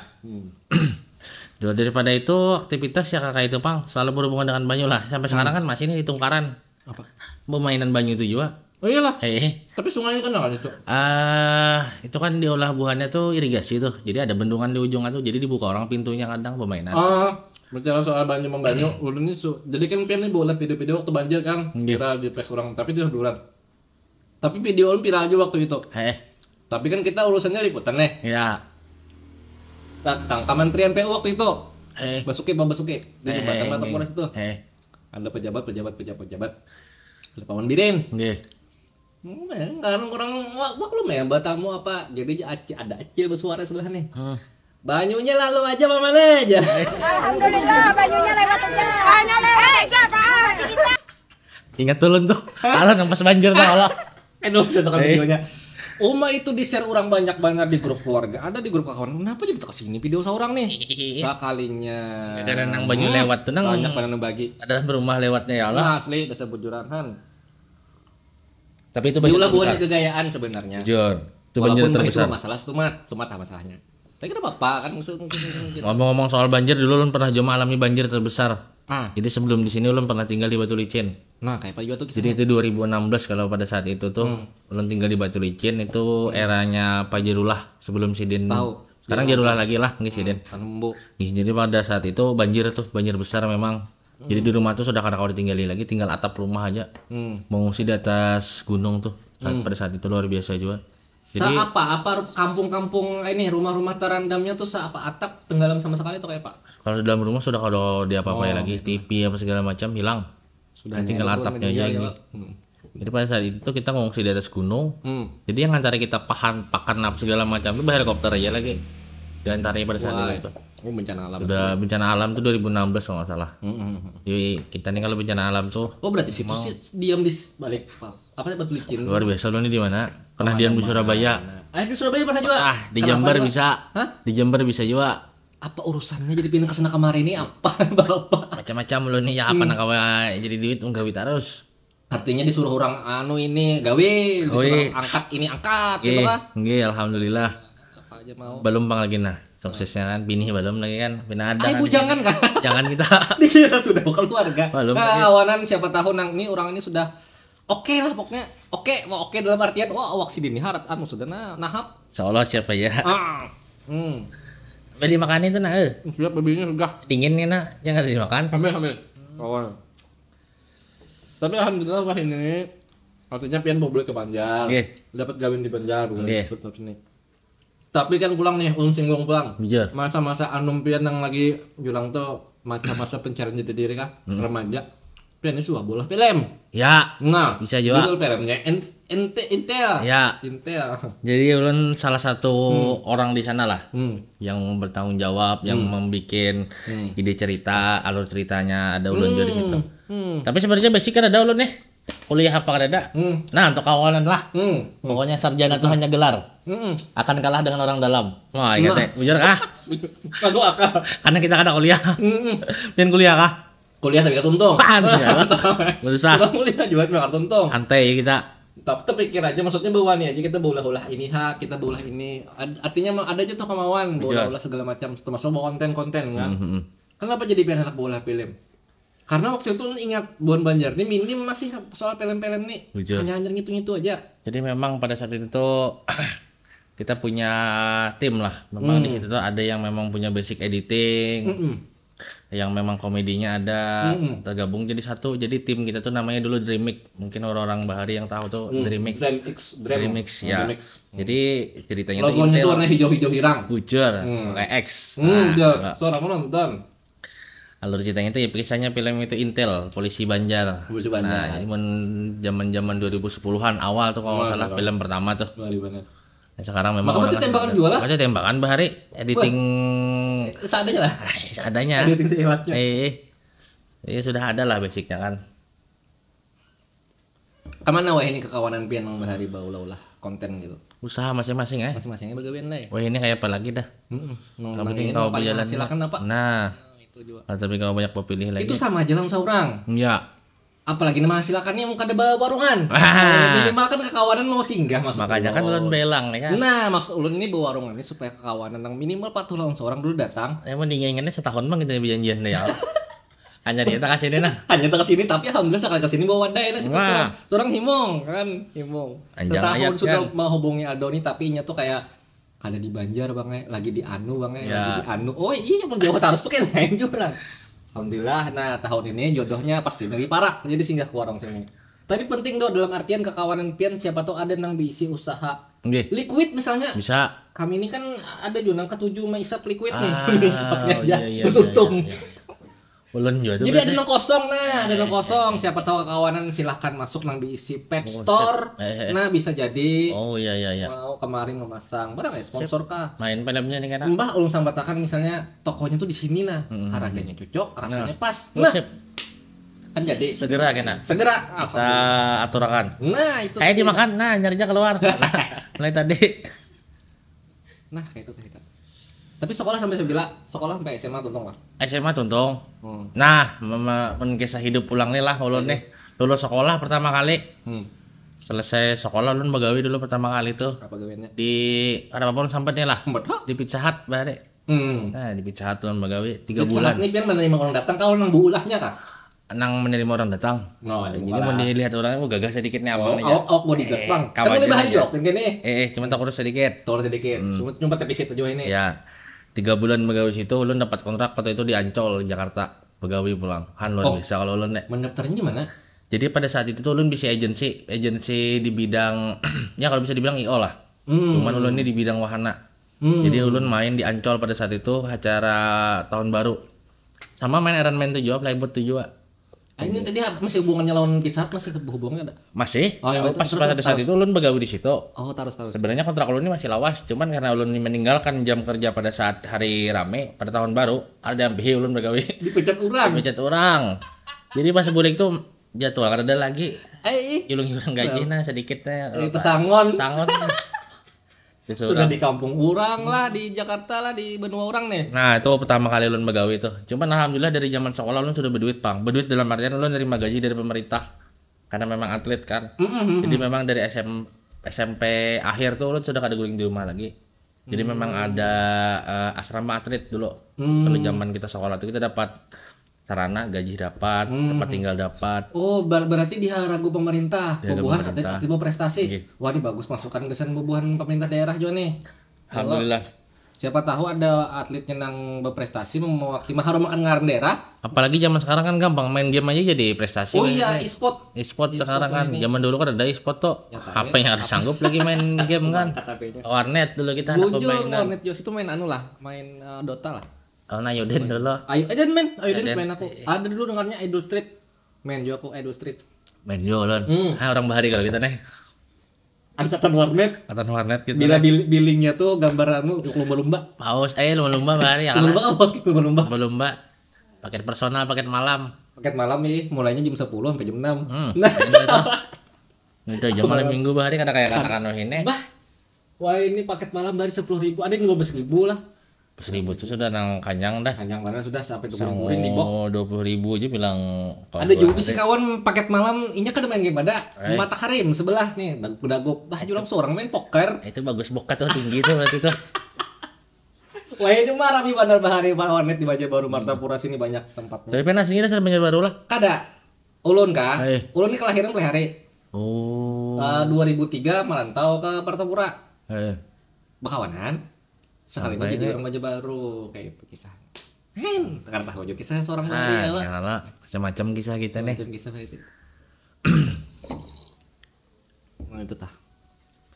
Dua daripada itu aktivitas ya kakak itu pang selalu berhubungan dengan banyu lah. Sampai sekarang kan masih ini di Tungkaran. Apa? Permainan banyu itu juga. Oh iyalah. Eh, Tapi sungainya kenal itu. ah itu kan diolah buahnya tuh irigasi tuh. Jadi ada bendungan di ujungnya tuh. Jadi dibuka orang pintunya kadang permainan. Ah, bicara soal banyu membanyu, ulun ini su- jadi kan pian nih buat video-video waktu banjir kan, Iya. Viral di pes orang, tapi itu duluan. Tapi video ulun viral aja waktu itu. Eh, Tapi kan kita urusannya liputan nih. ya. Datang Kementerian P U waktu itu. Eh, Basuki, Pak Basuki. Di eh, jembatan eh, Martapura situ. Eh, Ada pejabat, pejabat, pejabat, pejabat. Ada Pak Wan Birin. nggih. Hmm, ya, kan orang wa- maklum ya, batamu apa, jadi aja acil, ada acil bersuara sebelah nih. Hmm. Banyunya lalu aja, mama aja. Alhamdulillah, banyunya lewat aja. Banyunya lewat aja, Pak. Ingat dulu tuh, kalau nang pas banjir tuh Allah. Aduh, sudah tekan videonya. Uma itu di-share orang banyak banget di grup keluarga, ada di grup kawan. Kenapa jadi ke sini video seorang nih? Sekalinya. Ada nang banyu lewat tuh, nang banyak banget nang bagi. Ada berumah lewatnya ya Allah. Nah, asli dasar bujuran han. Tapi itu banjir Diulah buahnya terbesar. Gagayaan sebenarnya. Jujur. Itu banjir Walaupun itu terbesar. Masalah, cuma cuma tak masalahnya. Tapi kenapa apa kan maksud mungkin mungkin. Ngomong-ngomong soal banjir, dulu ulun pernah juga mengalami banjir terbesar. Ah. Jadi sebelum di sini ulun pernah tinggal di Batu Licin. Nah, kayak apa juga tuh Jadi kisahnya? Itu dua ribu enam belas kalau pada saat itu tuh ulun tinggal di Batu Licin, itu eranya Pak Jirullah sebelum sidin. Tahu. Sekarang Jirullah lagi lah, nggih sidin. Kan embu. Nggih, jadi pada saat itu banjir tuh, banjir besar memang. Jadi di rumah tuh sudah kada kawa ditinggali lagi, tinggal atap rumah aja. Hmm. Mengungsi di atas gunung tuh. Saat, Pada saat itu luar biasa juga. Jadi Seapa apa kampung-kampung ini, rumah-rumah terendamnya tuh seapa atap tenggelam sama sekali tuh kayak apa? Kalau dalam rumah sudah kada diapa-apai lagi, T V apa segala macam hilang. Sudah Tinggal nyerupun atapnya meninggal aja ya, ini. Pak. Hmm. Jadi pada saat itu kita ngungsi di atas gunung. Hmm. Jadi yang ngantar kita pahan pakan apa segala macam itu helikopter aja lagi. Diantarnya pada saat Wah. itu. Oh, bencana alam. Sudah bencana alam tuh dua ribu enam belas kalau nggak salah. Hmm, hmm, hmm. Jadi kita nih kalau bencana alam tuh Oh, berarti situ sih diam di balik apa, apa Batu Licin? Luar biasa lu nih di mana? Pernah diam di Surabaya. Nah, eh, di Surabaya pernah juga. Ah, di Kenapa Jember juga? Bisa. Hah? Di Jember bisa juga. Apa urusannya jadi pindah ke sana kemari ini apa, Bapak? Macam-macam lu nih ya apa nak kawa jadi duit menggawi terus. Artinya disuruh orang anu ini gawe, disuruh Gawe. Angkat ini angkat gitu Nggih, kah? Nggih, alhamdulillah. Apa aja mau. Belum pang lagi nah. Suksesnya kan bini belum lagi kan. Pina ada Ay, kan. Bujangan kah? Jangan kita. Dia sudah bukan keluarga. Belum Nah, lagi. Kawanan siapa tahu nang ini orang ini sudah oke lah pokoknya. Oke, mau oke dalam artian wah awak si Dini harat anu sudah nah nahap. Seolah siapa ya? Ah. Hmm. Beli makan itu nah. Eh. Siap babinya sudah. Dingin nih nak, jangan dimakan. Hamil hamil. Kawan. Tapi alhamdulillah wah ini artinya pian mau balik ke Banjar. Nggih. Dapat kawin di Banjar bukan Nggih. Betul nih. Tapi kan pulang nih, ulun singgung pulang. Bujur. Masa-masa anum pian yang lagi julang tuh masa-masa pencarian jati diri kah? Remaja. Pian ini suah bola film. Ya. Nah, Bisa juga. Judul filmnya En- Ente Intel. Ya. Intel. Jadi ulun salah satu orang di sana lah Hmm. yang bertanggung jawab, yang membuat ide cerita, alur ceritanya ada ulun juga di situ. Hmm. Tapi sebenarnya basic kan ada ulun nih. Kuliah apa kada ada? Hmm. Nah, untuk kawanan lah. Hmm. Pokoknya sarjana tuh hanya gelar. Hmm. Akan kalah dengan orang dalam. Wah, iya Nah. teh. Bujur kah? Masuk akal. Karena kita kada kuliah. Hmm. Pian kuliah kah? Kuliah tapi gak tuntung. Apaan? Ya, susah. Kalau kuliah juga gak tuntung. Santai kita. Tapi terpikir aja, maksudnya bawa nih aja kita baulah-ulah ini ha, kita baulah ini. Ad- artinya mah ada aja tuh kemauan baulah-ulah segala macam, termasuk bawa konten-konten kan. Mhm. Kenapa jadi pian anak baulah film? Karena waktu itu ingat buan Banjar nih minim masih soal film-film nih. Bujur. Hanya hanya ngitu-ngitu aja. Jadi memang pada saat itu tuh kita punya tim lah. Memang di situ tuh ada yang memang punya basic editing, Mm-mm. yang memang komedinya ada, Mm-mm. tergabung jadi satu. Jadi tim kita tuh namanya dulu Dreamix. Mungkin orang-orang bahari yang tahu tuh Hmm. Dreamix. Dreamix, Dream- Dreamix ya. Dreamix. Jadi ceritanya tuh Logonya Intel. Tuh warna hijau-hijau hirang. Bujur, Hmm. pakai X. Hmm, Nah, udah. enggak. Tuh orang nonton. Alur ceritanya tuh ya kisahnya film itu Intel, polisi Banjar. Polisi Banjar. Nah, ini mun zaman-zaman dua ribu sepuluhan awal tuh kalau nggak Awal, salah awal. film pertama tuh. Wah, di mana? Nah, sekarang memang Maka kalau berarti nggak tembakan salah- juga lah. Berarti tembakan bahari editing Seadanya lah. eh, seadanya. Editing seikhlasnya. Eh, eh. Iya sudah ada lah basicnya kan. Kemana wah ini kekawanan pian nang bahari baulah-ulah konten gitu? Usaha masing-masing ya. Masing-masingnya bagawian lah ya. Wah ini kayak apa lagi dah. Mm-mm. Nang Yang penting ini tahu paling berjalan. Menghasilkan apa? Nah, Itu juga. Tapi kalau banyak pepilih lagi. Itu sama aja lawan seorang. Ya. Apalagi nama hasil akannya mun kada bawa warungan. Ah. Minimal kan kekawanan mau singgah maksud Makanya kan ulun. Ulun belang nih kan. Nah, maksud ulun ini bawa warungan ini supaya kekawanan yang minimal patuh lawan seorang dulu datang. Ya mendingan ini setahun bang kita berjanjian deh ya. Hanya dia tak kasih ini nah. Hanya tak kesini tapi alhamdulillah sekali kesini bawa wadai nah situ Wah. seorang, seorang himung kan himung. Anjang Setahun ayat, sudah kan? Menghubungi Aldo nih tapi inya tuh kayak kada di Banjar bang eh, lagi di anu bang eh, Ya. lagi di anu. Oh iya mun jauh terus tuh kayak lain jurang. Alhamdulillah nah tahun ini jodohnya pasti lebih parak jadi singgah ke warung sini. Tapi penting do dalam artian kekawanan pian siapa tahu ada nang diisi usaha Nggih. liquid misalnya. Bisa. Kami ini kan ada juga nang ketujuh mah isap liquid nih. Ah, Isapnya aja iya, iya, betutung. Iya, iya. Ulun juga tuh. Jadi ada nang kosong nah, ada nang kosong. Siapa tahu kakawanan silahkan masuk nang diisi Pep Store. Eh, eh. Nah, bisa jadi Oh iya iya iya. Mau kemarin memasang. Barang ya sponsor kah? Main filmnya nih kan. Mbah ulun sambatakan misalnya tokonya tuh di sini nah. Harganya cocok, rasanya pas. Tuh, Nah, sip. Kan jadi. Segera kena. Segera. Kita aturakan. Nah, itu. Kayak dimakan, nah nyarinya keluar. Mulai tadi. Nah, kayak itu kayak itu. Tapi sekolah sampai sebila, sekolah sampai S M A tuntung lah. S M A tuntung. Hmm. Nah, mama, mun kisah hidup pulang nih lah ulun nih. Lulus sekolah pertama kali. Hmm. Selesai sekolah ulun bagawi dulu pertama kali tuh. Apa gawiannya? Di ada apa pun sampai nih lah. Betul. Di Pizza Hut bahari. Hmm. Nah, di Pizza Hut ulun bagawi tiga Pizza bulan. Hut nih pian menerima orang datang kalau nang beulahnya kah? Nang menerima orang datang. No, Jadi mau dilihat orang, oh gagah sedikit nih abang Oh, nih. awak awak bodyguard bang. Kan kawajan ini bahari aja. Jok, ini. Eh, eh, cuma tak kurus sedikit. Tolong sedikit. Cuma nyumpat tapi situ juga ini. Ya, tiga bulan bagawi situ, ulun dapat kontrak waktu itu di Ancol, Jakarta. Bagawi pulang. Han luar biasa kalau ulun nih. Mendaftarnya di mana? Jadi pada saat itu tuh ulun bisa agensi, agensi di bidang ya kalau bisa dibilang I O lah. Cuman ulun ini di bidang wahana. Jadi ulun main di Ancol pada saat itu acara tahun baru. Sama main Iron Man tuh juga, Flyboot tuh juga. Ah, ini tadi apa? Masih hubungannya lawan Pizza Hut masih hubungannya ada? Masih. Oh, yang itu Pas terus, pada saat terus. Itu ulun bagawi di situ. Oh, terus terus. Sebenarnya kontrak ulun ini masih lawas, cuman karena ulun ini meninggalkan jam kerja pada saat hari rame pada tahun baru, ada ambil ulun bagawi. Dipecat orang. Dipecat orang. Jadi pas bulik tuh jadwal kada ada lagi. Eh, ih. Hilang-hilang gaji nah sedikit teh. Eh, pesangon. Pesangon. Sudah di kampung orang lah, di Jakarta lah, di benua orang nih. Nah, itu pertama kali ulun bagawi tuh. Cuman alhamdulillah dari zaman sekolah ulun sudah berduit, Bang. Berduit dalam artian ulun nerima gaji dari pemerintah. Karena memang atlet kan. Jadi memang dari S M, S M P akhir tuh ulun sudah kada guring di rumah lagi. Jadi memang ada eh, asrama atlet dulu. Kalau zaman kita sekolah tuh kita dapat sarana, gaji dapat, tempat tinggal dapat. Oh, ber- berarti diharagu pemerintah. Diharagu Bubuhan pemerintah. Atlet, atlet berprestasi. Nggih. Wah, ini bagus masukan gasan bubuhan pemerintah daerah juga nih. Alhamdulillah. Siapa tahu ada atletnya nang berprestasi mewakili mengharumkan ngaran daerah. Apalagi zaman sekarang kan gampang main game aja jadi prestasi. Oh Main iya, game. E-sport. E-sport E-sport sekarang kan. ini. Zaman dulu kan ada e-sport tuh. Ya, H P yang ada sanggup lagi main game kan. Mantap H P-nya. Warnet dulu kita anak Bujur, permainan. Warnet Joss itu main anu lah, main eh, Dota lah. Oh, nah, Yoden dulu. Ayo, Eden main, Ayo Eden main aku. Ada dulu dengarnya Idle Street. Main juga aku Idle Street. Main juga ulun. Hmm. Ah, orang bahari kalau kita nih. Angkatan warnet. Katan warnet gitu. Bila Nih. bil- billingnya tuh gambar anu lumba-lumba. Paus, eh lumba-lumba bahari ya lah. Lumba apa? Lumba-lumba. Lumba-lumba. Paket personal, paket malam. Paket malam nih, mulainya jam sepuluh sampai jam enam. Hmm. Nah, Itu, itu. Itu aja malam minggu bahari kada kayak katakan wah ini. Bah, wah ini paket malam dari sepuluh ribu, ada yang dua belas ribu lah. Seribu tuh sudah nang kanyang dah. Kanyang mana sudah sampai dua puluh ribu di bok. Oh, dua puluh ribu aja bilang. Ada juga sih kawan paket malam, inya kada main game ada. Mata Karim sebelah nih, dagup-dagup. Bah, julang seorang main poker. Itu bagus bokat tuh, tinggi tuh berarti tuh. Wah ini mah rami banar bahari warnet di Banjarbaru Martapura sini banyak tempatnya. Tapi pernah sini dah Banjarbaru lah. Kada, ulun kah? Eh. Ulun ini kelahiran pelihari. Oh. Eh, dua ribu tiga merantau ke Martapura. Eh. Bakawanan. Sekali Sampai jadi ini. Orang Banjarbaru kayak itu kisah. Hen, kada tahu juga kisah seorang Ah, Bali ya, Pak. Ya lah, macam-macam kisah kita nih. Macam kisah kayak itu. Nah itu tah.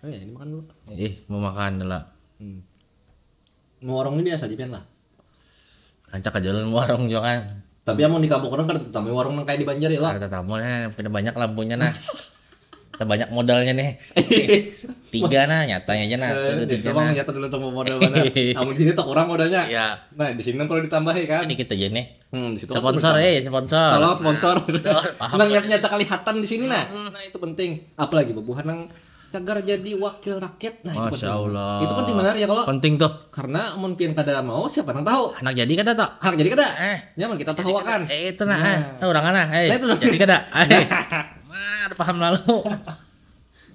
Oh ya, ini makan dulu. Ih, mau makan dulu. Hmm. Mau warung ini biasa aja pian lah. Rancak aja ulun warung juga kan. Tapi amun di kampung orang kada tetamu warung nang kayak di Banjar ya lah. Ada tamunya, pindah banyak lampunya nah. Kita banyak modalnya nih. Tiga nah, nyatanya aja nah. Eh, Itu di tiga rumah nah. nyata dulu temu modal mana. Amun di sini tak kurang modalnya. Ya. Nah, di sini kalau ditambahi kan. Dikit aja nih. Hmm, di situ Sponsor eh, sponsor. Tolong sponsor. Betul, paham. Nang nyata nyata kelihatan di sini nah. Nah, itu penting. Apalagi bubuhan nang cagar jadi wakil rakyat. Nah, itu Masya penting. Allah. Itu penting benar ya kalau Penting tuh. Karena amun pian kada mau siapa nang tahu. Anak jadi kada tak? Anak jadi kada? Eh. Ya, amun kita tahu kan. Eh itu nah. Eh, orang nah. Eh, Nah, itu nah. Jadi kada? Eh. Mah, ada paham lalu.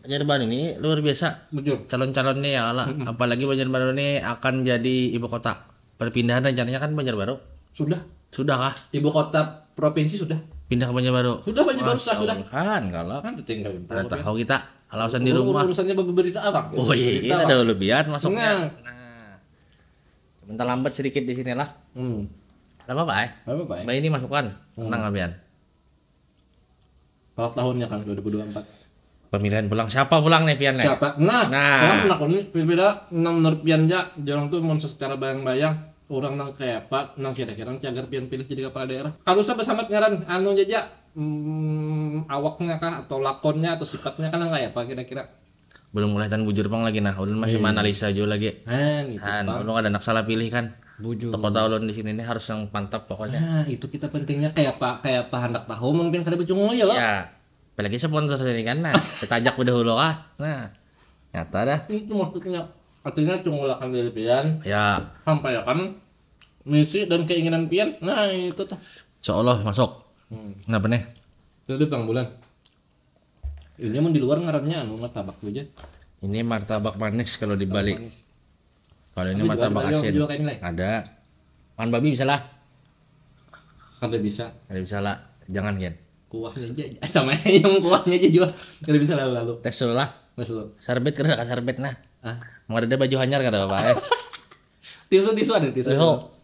Banjarbaru ini luar biasa. Betul. Calon-calonnya ya Allah. Apalagi Banjarbaru ini akan jadi ibu kota. Perpindahan rencananya kan Banjarbaru. Sudah. Sudah kah? Ibu kota provinsi sudah. Pindah ke Banjarbaru. Sudah, Banjarbaru sudah, sudah. Kan kalau Kan tinggal ada tahu kita alasan di rumah. Urusannya berita apa? Oh iya, Berita kita apa? Ada lebihan masuknya. Nah. Nah. Sebentar lambat sedikit di sinilah. Hmm. Ada apa-apa eh? Apa apa ya? Mbak ini masukan. Tenang abian. Kalau tahunnya kan dua ribu dua puluh empat. Pemilihan pulang siapa pulang nih pian nih? Siapa? Nah, Nah. Kalau menakuni berbeda enam menurut pian ja, jorang tuh mun secara bayang-bayang. Orang nang kayak apa, nang kira-kira nang cagar pian pilih jadi kepala daerah? Kalau usah besamat ngaran, anu aja, hmm, awaknya kah atau lakonnya atau sifatnya kan nang kayak apa kira-kira? Belum kelihatan bujur pang lagi nah, ulun masih Iya. Menganalisa juga lagi. Han, gitu. Han, ulun ada anak salah pilih kan. Bujur. Kota ulun di sini ini harus yang mantap pokoknya. Nah, itu kita pentingnya kayak apa, kayak apa hendak tahu mungkin kada bercungul ya lo. Ya, apalagi sponsor ini kan nah, kita ajak udah dulu ah. Nah, nyata dah. Itu maksudnya, artinya cungulakan diri pian, Ya, sampaikan misi dan keinginan pian. Nah, itu tuh. insya Allah masuk. Hmm. Kenapa nih? Jadi bang bulan. Ini mun di luar ngarannya anu martabak aja. Ini martabak manis kalau di Bali. Kalau ini Tapi martabak jual, asin. jual kayak ini, Lek. Ada. Makan babi bisa lah. Kada bisa. Ada bisa lah. Jangan kan. Kuahnya aja, sama yang kuahnya aja jual. Kada bisa lalu-lalu. Tes dulu lah. Mas lu. Sarbet kada kah sarbet nah. Ah, Mau ada baju hanyar kada apa-apa eh. Tisu, tisu ada tisu. Ayo.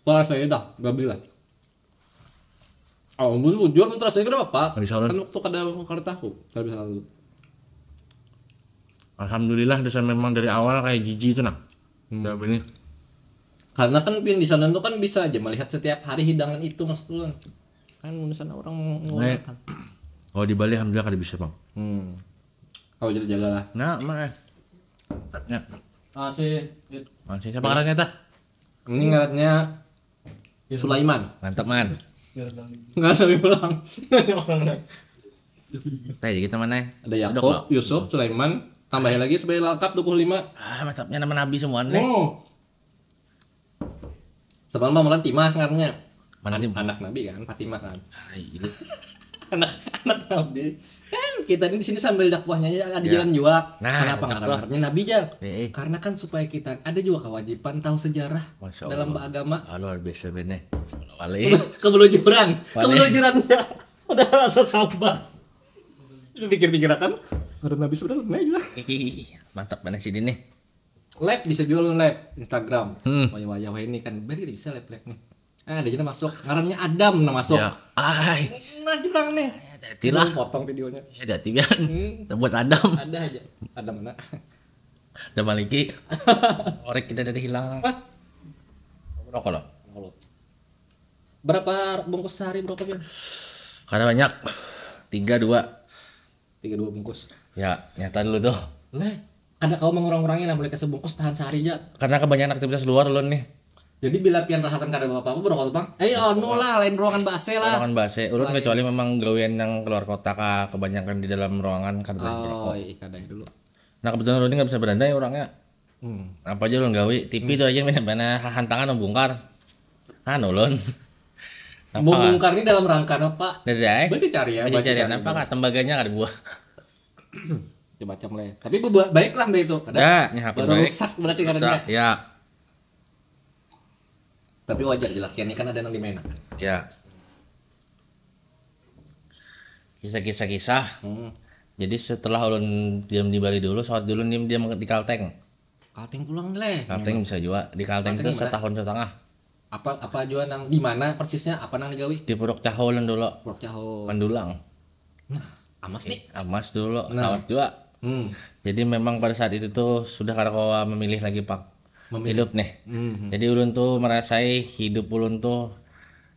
Kalau saya dah, babi lah. Oh, bujur, bujur, terus saya kenapa? Nggak bisa, Lon. Kan waktu kada, kada tahu, kada bisa lalu. Alhamdulillah dasar memang dari awal kayak jiji itu nah. Udah ini. Karena kan pian di sana tuh kan bisa aja melihat setiap hari hidangan itu, maksud ulun. Kan di sana orang mau Nih. Kalau di Bali alhamdulillah kada bisa bang. Hmm. Kalau jadi jaga lah. Nah, mah. Ya. Ah, si Masih siapa ngarannya tah? Ini ngarannya Sulaiman. Mantap man. Nggak sampai pulang. Tah jadi kita mana? Ada Yakub, Yusuf, Sulaiman, tambahin lagi sebagai lengkap dua puluh lima. Ah, mantapnya nama nabi semua nih. Oh. Sebelum pamulan timah ngarannya. Mana tim? Anak Nabi kan, Fatimah kan. Ai, gitu. Anak anak Nabi. Kan kita ini di sini sambil dakwahnya aja ada jalan juga. Nah, Kenapa betul. Ngarannya Nabi, Jal? Eh, eh. Karena kan supaya kita ada juga kewajiban tahu sejarah Masya dalam Allah. Beragama. Ah, luar biasa bener. Wali. Kebelujuran, Wali. Kebelujurannya. Udah rasa sabar. Pikir-pikir akan, ada Nabi sebenarnya juga. Ih, mantap mana sih ini? Live bisa jual live Instagram. Hmm. Wayah-wayah ini kan, biar kita bisa live live nih. Ah, ada kita masuk. Ngarannya Adam nah masuk. Ya, ai. Nah, jurang nih. Ada tilah. Potong videonya. Ya ada tiga. Buat Adam. Ada aja. Ada mana? Ada Maliki. Orek kita tadi hilang. Rokok loh. Berapa bungkus sehari berapa pian? Karena banyak. Tiga dua. Tiga dua bungkus. Ya, nyata dulu tuh. Leh, kada kau mengurang-urangi lah, mulai ke sebungkus tahan sehari aja. Karena kebanyakan aktivitas luar lo nih. Jadi bila pian rahatan kada apa-apa berokok tuh bang. Eh, anu lah, lain ruangan base lah. Ruangan base. Ulun kecuali memang gawean yang keluar kota kah, kebanyakan di dalam ruangan kada boleh merokok. Oh, iya, kada dulu. Nah kebetulan Roni nggak bisa berandai orangnya. Hmm. Apa aja ulun gawe? T V itu aja mana mana hantangan membungkar. Anu ulun. Membungkar ini dalam rangka apa? Dari dai. Berarti cari ya, Jadi berarti cari cari. Apa kah tembaganya kada buah. Ya macam lah ya. Tapi bu- baiklah mbak itu. Kada Ya, nya hape baru baik. Rusak berarti karena Rusak, ya. Tapi wajar aja lah, ini kan ada yang dimainkan. Ya. Kisah-kisah kisah. Hmm. Jadi setelah ulun diam di Bali dulu, saat dulu diam diam di Kalteng. Kalteng pulang leh. Kalteng bisa juga. Di Kalteng Kalteng itu di mana? Setahun setengah. Apa apa juga nang di mana persisnya, apa nang digawi? Di Puruk Caho ulun dulu. Puruk Caho. Mandulang. Nah, amas nih. Amas dulu, Nah. Rawat juga. Hmm. Jadi memang pada saat itu tuh sudah kada kawa memilih lagi pang. Memilih. Hidup nih. Hmm. Jadi ulun tuh merasai hidup ulun tuh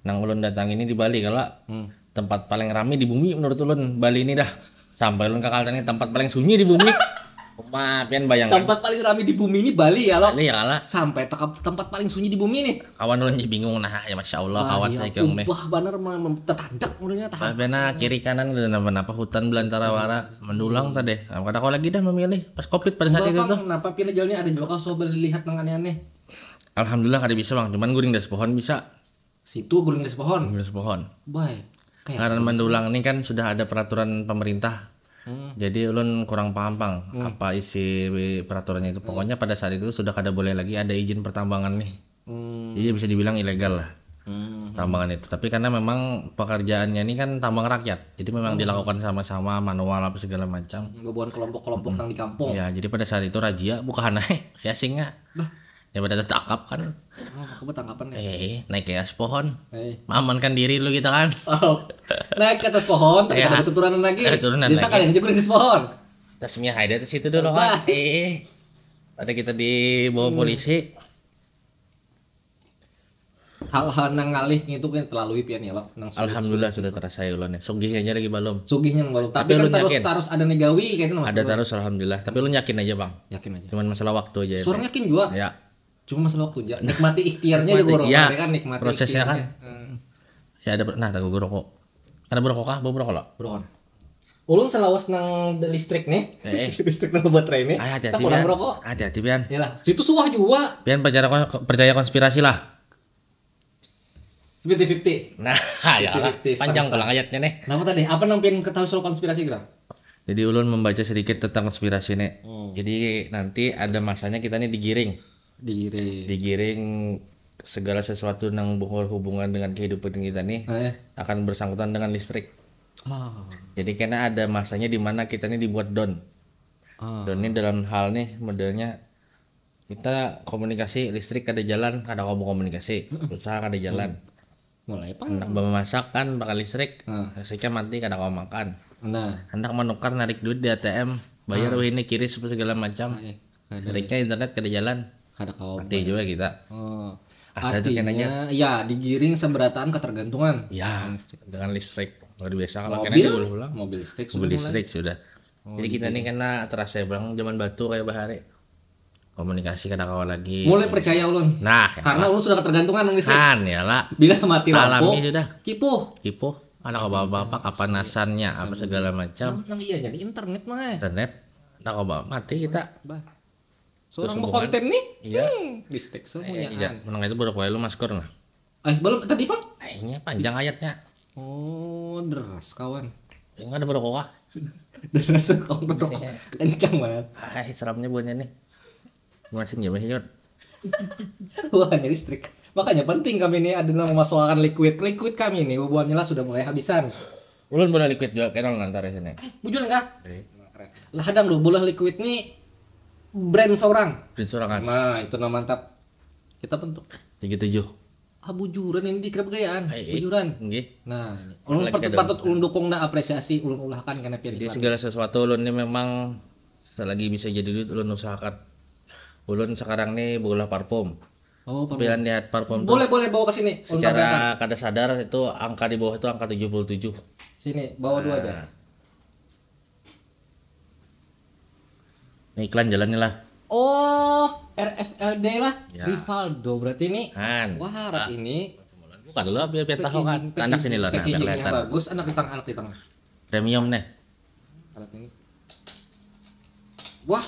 nang ulun datang ini di Bali kalo Hmm. tempat paling rami di bumi menurut ulun Bali ini dah. Sampai ulun ke Kalteng ini tempat paling sunyi di bumi. Wah, pian bayangkan. Tempat paling rami di bumi ini Bali ya lo. Bali ya kala. Sampai tekap tempat paling sunyi di bumi nih. Kawan ulun ji bingung nah ya masya Allah Wah, kawan ya saya kiung nih. Wah, bener mem- mem- tetandak menurutnya tahan. Bena kiri kanan udah napa napa hutan belantara wara mendulang tadi. Nah, kada kau lagi dah memilih pas covid pada saat itu Bang, tuh. Kenapa pindah jalannya ada juga kau coba lihat nang aneh-aneh? Alhamdulillah kada bisa bang, cuman guring das pohon bisa. Situ guring das pohon. Guring das pohon. Baik. Kayak Karena mendulang ini kan sudah ada peraturan pemerintah. Hmm. Jadi ulun kurang paham pang apa isi peraturannya itu. Pokoknya pada saat itu sudah kada boleh lagi ada izin pertambangan nih. Hmm. Jadi bisa dibilang ilegal lah Hmm. tambangan itu. Tapi karena memang pekerjaannya ini kan tambang rakyat, jadi memang dilakukan sama-sama manual apa segala macam. Bubuhan kelompok-kelompok nang di kampung. Ya, jadi pada saat itu razia bukan aneh, si asingnya. Ya pada tertangkap kan. Oh, aku bertangkapan nih. Eh, naik ke atas pohon. Eh, Mengamankan diri dulu kita kan. oh. Naik ke atas pohon, tapi Ya. ada turunan lagi. Ada turunan Jadi lagi. Sekalian aja guring di pohon. Tasmiyah aja di situ dulu Bah. kan. Eh. Ada kita dibawa polisi. Hal-hal nang ngalih itu kan terlalu pian ya, Pak. Nang sulit-sulit. Alhamdulillah sudah terasa ya ulun ya. Sugihnya aja lagi balum. Sugihnya nang balum. Tapi, Tapi kan ulun terus yakin. Terus ada negawi kayaknya, Mas. Ada terus alhamdulillah. Tapi ulun yakin aja, Bang. Yakin aja. Cuman masalah waktu aja. Ya. Seorang yakin juga. Ya. Cuma masalah waktu aja. Nikmati ikhtiarnya juga, Nikmati, orang ya. Kan nikmati Prosesnya kan. Ikhtiarnya. Hmm. Saya ada, nah, tahu gue rokok. Ada berokok kah? Bawa berokok lo? Bro. Ulun selawas nang listrik nih. Eh, eh. Listrik nang baterai nih. Ah, hati-hati Tak kurang pian. Rokok. Hati-hati pian. Yalah, situ suah juga. Pian percaya, percaya konspirasi lah. Fifty fifty. Nah, ya lah. Panjang pulang ayatnya nih. Kenapa tadi? Apa nang pian ketahui soal konspirasi, Gram? Jadi ulun membaca sedikit tentang konspirasi nih. Jadi nanti ada masanya kita nih digiring. Digiring. Digiring segala sesuatu nang berhubungan dengan kehidupan kita nih Eh. Akan bersangkutan dengan listrik. Ah. Jadi kena ada masanya di mana kita nih dibuat down. Ah. Down ini dalam hal nih modelnya kita komunikasi listrik kada jalan, kada kawa komunikasi, usaha kada jalan. Mulai pang. Hendak memasak kan pakai listrik, Hmm. listriknya mati kada kawa makan. Nah, Hendak menukar narik duit di A T M, bayar wih ini kiris apa segala macam. eh, kada, Listriknya internet kada jalan, kada kawa. Mati juga kita. Oh. Ada tuh Artinya, kayaknya. Ya digiring seberataan ketergantungan. Ya, dengan listrik luar biasa kalau kena Mobil, diulah-ulang. Mobil listrik sudah Mobil mulai. Listrik sudah. Jadi kita nih kena terasa bilang zaman batu kayak bahari. Komunikasi kada kawa lagi. Mulai percaya ulun. Nah, ya Karena ulun sudah ketergantungan nang listrik. Kan ya lah. Bila mati lampu, Alami sudah. Kipuh. Kipuh, anak apa-apa, kapanasannya, apa segala macam. Nang iya jadi internet mah. Internet, anak apa mati kita. Bah. Seorang mau konten nih. Iya. Hmm, listrik Eh, semuanya. Iya, menang itu baru kue lu masker nah. Eh, belum tadi, Pak? Kayaknya panjang ayatnya. Oh, deras kawan. Yang ada baru kok. Deras kawan berokok. Kencang banget. Hai, seramnya buahnya nih. Masih nyampe hiot. Wah, hanya listrik. Makanya penting kami ini ada yang memasukkan liquid. Liquid kami ini bubuhannya lah sudah mulai habisan. Ulun boleh liquid juga kenal nanti sini. Bujur enggak? Jadi, Lah hadang dulu, bola liquid nih brand seorang. Prince sorangan. Nah, itu nama mantap. Kita bentuk. Gigi tujuh. Ah, bujuran ini di kerap gayaan. Hai, eh. Bujuran. Nggih. Nah, ini. Ulun Lagi patut, ada. Patut ulun dukung dah, apresiasi ulun ulahkan karena pian Jadi iklan. Segala sesuatu ulun ini memang selagi bisa jadi duit ulun usahakan. Ulun sekarang nih bola parfum. Oh, parfum. Pilihan lihat parfum Boleh, tuh boleh bawa ke sini. Ulun tampilkan. Secara kada sadar itu angka di bawah itu angka tujuh puluh tujuh. Sini, bawa dua aja. Nah, ini iklan jalan nih lah. Oh, R F L D lah. Ya. Rivaldo berarti ini. Han. Wah, harat ini. Buka dulu biar biar tahu kan. Packaging, Anak sini lah, nah, packaging biar yang kelihatan. Bagus, anak di tengah, anak di tengah. Premium nih. Alat ini. Wah,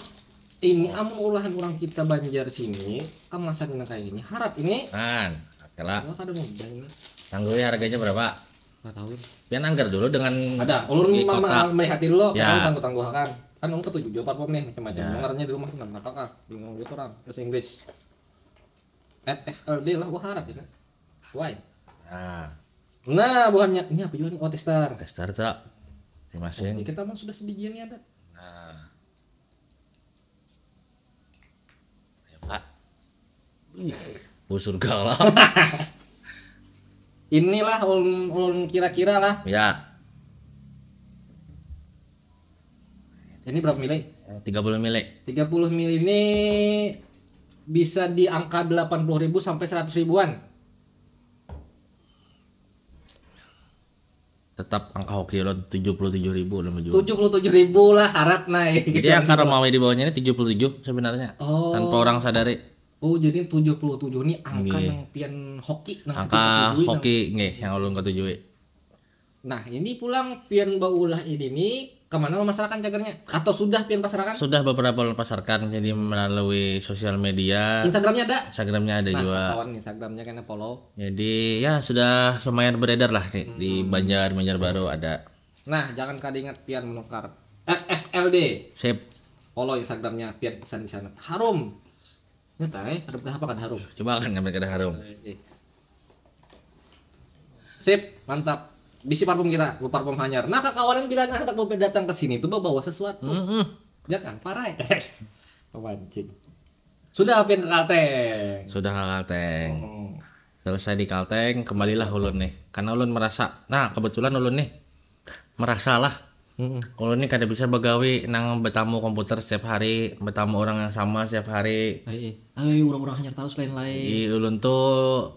ini amun olahan orang kita Banjar sini, kemasan yang kayak gini. Harat ini. Han, oke lah. Wah, kada mudah ini. Tanggul ya harganya berapa? Nggak tahu. Pian anggar dulu dengan Ada, ulun di memang kota. Melihat dulu, Ya. kan tangguh-tangguhakan. Kan ulun ketujuh jual parfum nih, macam-macam. Ya. Dengarnya di rumah kan apa kah? Bingung gitu orang. Bahasa Inggris. F F L D lah, wah harat ini. Why? Nah, Nah, buhannya ini apa juga nih? Oh, tester. Tester tak. Masing-masing. Kita mah sudah sebijian nih ada. Nah. Ya, Pak. Bu surga lah. Inilah ulun, ulun kira-kira lah. Ya. Ini berapa mili? Tiga puluh mili. Tiga puluh mili ini bisa di angka delapan puluh ribu sampai seratus ribuan. Tetap angka hoki lo tujuh puluh tujuh ribu lo menjual. Tujuh puluh tujuh ribu lah harat naik. Jadi angka Romawi di bawahnya ini tujuh puluh tujuh sebenarnya. Oh. Tanpa orang sadari. Oh, jadi tujuh puluh tujuh ini angka Nggih. Yang pian hoki nang Angka kita tujui, nang- hoki nggih yang ulun ketujui. Nah, ini pulang pian baulah ini nih kemana memasarkan cagernya? Atau sudah pian pasarkan? Sudah beberapa ulun pasarkan jadi melalui sosial media. Instagramnya ada? Instagramnya ada Nah, juga. Kawan Instagramnya kena follow. Jadi ya sudah lumayan beredar lah nih, di Banjar, Banjarbaru ada. Nah, jangan kada ingat pian menukar. F F L D. Sip. Follow Instagramnya pian pesan di sana. Harum. Nyata eh, ada berapa kan harum? Coba kan ngambil kada harum. Eh, eh. Sip, mantap. Bisi parfum kita, bu parfum hanyar. Nah, kakawanan bila nah datang ke sini tuh bawa sesuatu. Mm-mm. Jangan parai. Pemancing. Sudah pian ke Kalteng. Sudah ke Kalteng. Hmm. Selesai di Kalteng, kembalilah ulun nih. Karena ulun merasa, nah kebetulan ulun nih merasalah Ulun ni kada bisa bagawi nang betamu komputer setiap hari, betamu orang yang sama setiap hari. Ai, ai. Ai, orang-orang hanyar tahu selain lain. Di ulun tu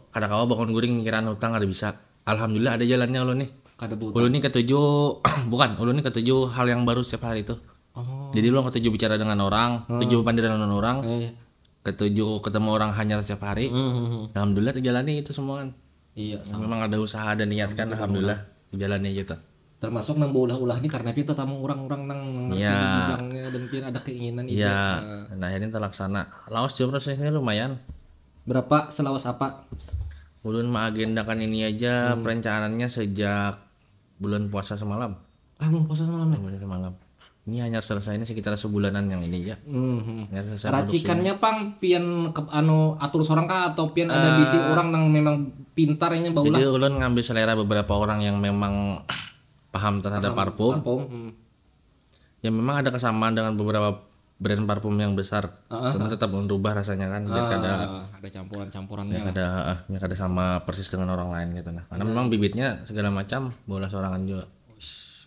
kada kawa bangun guring mikiran hutang, kada bisa. Alhamdulillah ada jalannya ulun ni. Kada buta. Ulun ni ketuju bukan, ulun ni ketuju hal yang baru setiap hari tu. Oh. Jadi ulun ketuju bicara dengan orang, ketuju pandiran dengan orang, Eh, ketuju ketemu orang hanyar setiap hari. hmm, hmm, hmm. Alhamdulillah terjalani itu semua kan. Iya, sama. Memang ada usaha dan niat kan, alhamdulillah terjalani gitu. Termasuk nang baulah-ulah ni karena pian tetamu orang-orang nang ngerti Iya. di bidangnya dan pian ada keinginan ide. Iya, Nah, dan akhirnya terlaksana. Lawas juga prosesnya lumayan. Berapa selawas apa? Ulun mengagendakan ini aja, perencanannya sejak bulan puasa semalam. Ah, belum puasa semalam nih. Bulan semalam. Ini hanya selesainya sekitar sebulanan yang ini ya. Hmm, hmm. Hanya selesai Racikannya pang pian ke, anu atur seorang kah atau pian ada bisi orang nang memang pintar ini baulah? Jadi ulun ngambil selera beberapa orang yang memang paham terhadap parfum. Parfum. Hmm. Ya memang ada kesamaan dengan beberapa brand parfum yang besar. Cuma tetap ulun rubah rasanya kan biar kada Ah, ada campuran-campurannya. kada heeh, biar kada sama persis dengan orang lain gitu nah. Karena memang bibitnya segala macam baulah sorangan juga.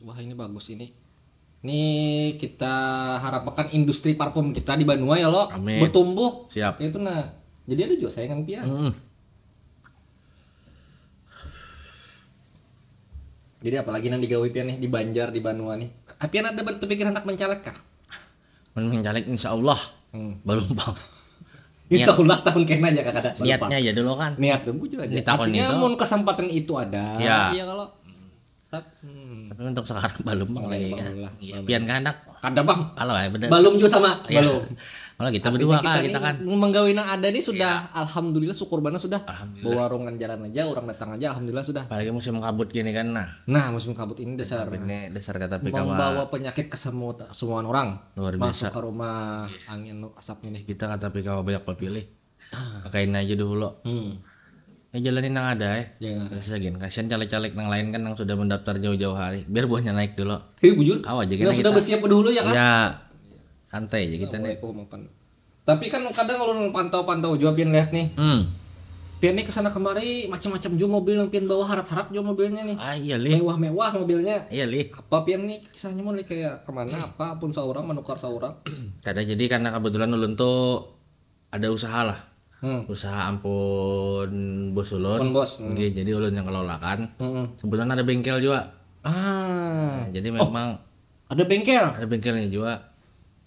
Wah, ini bagus ini. Ini kita harapkan industri parfum kita di Banua ya lo Amin. Bertumbuh. Siap. Itu nah. Jadi ada juga saingan pian. Mm-mm. Jadi apalagi nang digawi pian nih di Banjar di Banua nih. Pian ada berpikir hendak mencaleg kah? Mun mencaleg insya Allah Hmm. belum bang. Insya Allah tahun kena aja kada. Niatnya aja dulu kan. Niat dulu bujur aja. Ditakoni Artinya itu. Mun kesempatan itu ada. Ya. Iya kalau. Tap- hmm. Tapi untuk sekarang belum bang lagi ya. Belum lah, Iya, belum. Pian kehendak. Kada bang. Kalau ya benar. Belum juga sama. Ya. Belum. Kalau kita berdua Kita kan nih kita kan. Menggawi nang ada nih sudah alhamdulillah syukur banget sudah. Bawa ruangan jalan aja orang datang aja alhamdulillah sudah. Apalagi musim kabut gini kan nah. Nah musim kabut ini dasar Ini dasar kata pikawa membawa penyakit ke semua semua orang. Luar Masuk biasa. Ke rumah angin asap ini. Kita kata pikawa banyak pepilih. Pakai ini aja dulu. Hmm. Ini jalani nang ada eh. Jangan ada. Terus lagi kasihan caleg-caleg nang lain kan yang sudah mendaftar jauh-jauh hari. Biar buahnya naik dulu. Hei bujur. Kawa aja Nah, kita. sudah bersiap dulu ya kah? Ya santai aja kita nih. Assalamualaikum, mapan. Tapi kan kadang kalau pantau-pantau juga pian lihat nih. Hmm. Pian nih kesana kemari macam-macam juga mobil yang pian bawa harat-harat juga mobilnya nih. Ah iya lih. Mewah-mewah mobilnya. Iya lih. Apa pian nih kisahnya mau nih kayak kemana apa pun seorang menukar seorang. Kada jadi karena kebetulan ulun tuh ada usaha lah. Hmm. Usaha ampun bos ulun. Ampun bos, hmm. Nggih, jadi ulun yang kelolakan. Mm-mm. Kebetulan ada bengkel juga. Ah, Nah, jadi memang ada bengkel. Ada bengkelnya juga.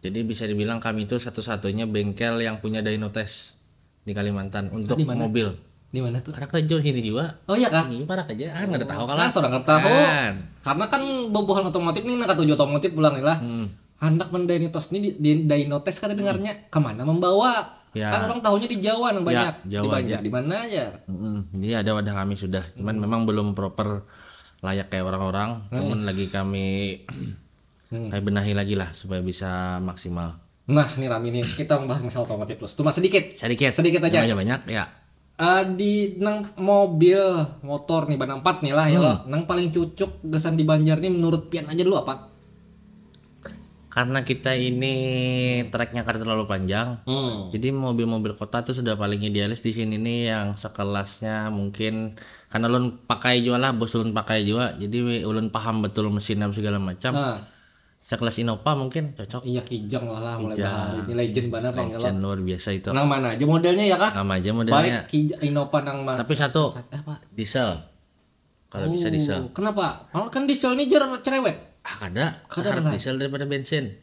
Jadi bisa dibilang kami itu satu-satunya bengkel yang punya dyno test di Kalimantan untuk Di mana? Mobil. Di mana tuh? Karena kerja sini juga. Oh iya kah? Ini parak aja. Ah, nggak ada tahu Kan kalau. seorang ngerti tahu. Kan. Karena kan bubuhan otomotif nih, nang katuju otomotif pulang nih lah. Hmm. Hendak mendyno test nih di, di dyno test kata dengarnya kemana membawa? Ya. Kan orang tahunya di Jawa nang Ya, banyak. Jawa Di Banjar aja. Di mana aja? Mm-mm. Jadi ada wadah kami sudah. Cuman memang belum proper layak kayak orang-orang. Cuman lagi kami Hmm. kayak benahi lagi lah supaya bisa maksimal. Nah, ini rami nih kita membahas masalah otomotif terus. Cuma sedikit. Sedikit. Sedikit aja. Jangan banyak ya. Eh, di nang mobil motor nih ban empat nih lah ya lo. Nang paling cucuk gasan di Banjar nih menurut pian aja dulu apa? Karena kita ini treknya kada terlalu panjang. Hmm. Jadi mobil-mobil kota tuh sudah paling idealis di sini nih yang sekelasnya mungkin karena ulun pakai juga lah, bos ulun pakai juga. Jadi ulun paham betul mesin apa segala macam. Nah, Sekelas Innova mungkin cocok. Iya kijang lah lah mulai Kijang. Bahari. Ini legend banget bang ya Legend lo. luar biasa itu. Nang mana aja modelnya ya kah? Sama aja Baik modelnya. Kijang Innova nang mas. Tapi satu, Sat- apa? Diesel. Kalau bisa Oh, diesel. Kenapa? Kalau kan diesel ini jar cerewet. Ah, kada. Kada Harap benar. Diesel daripada bensin.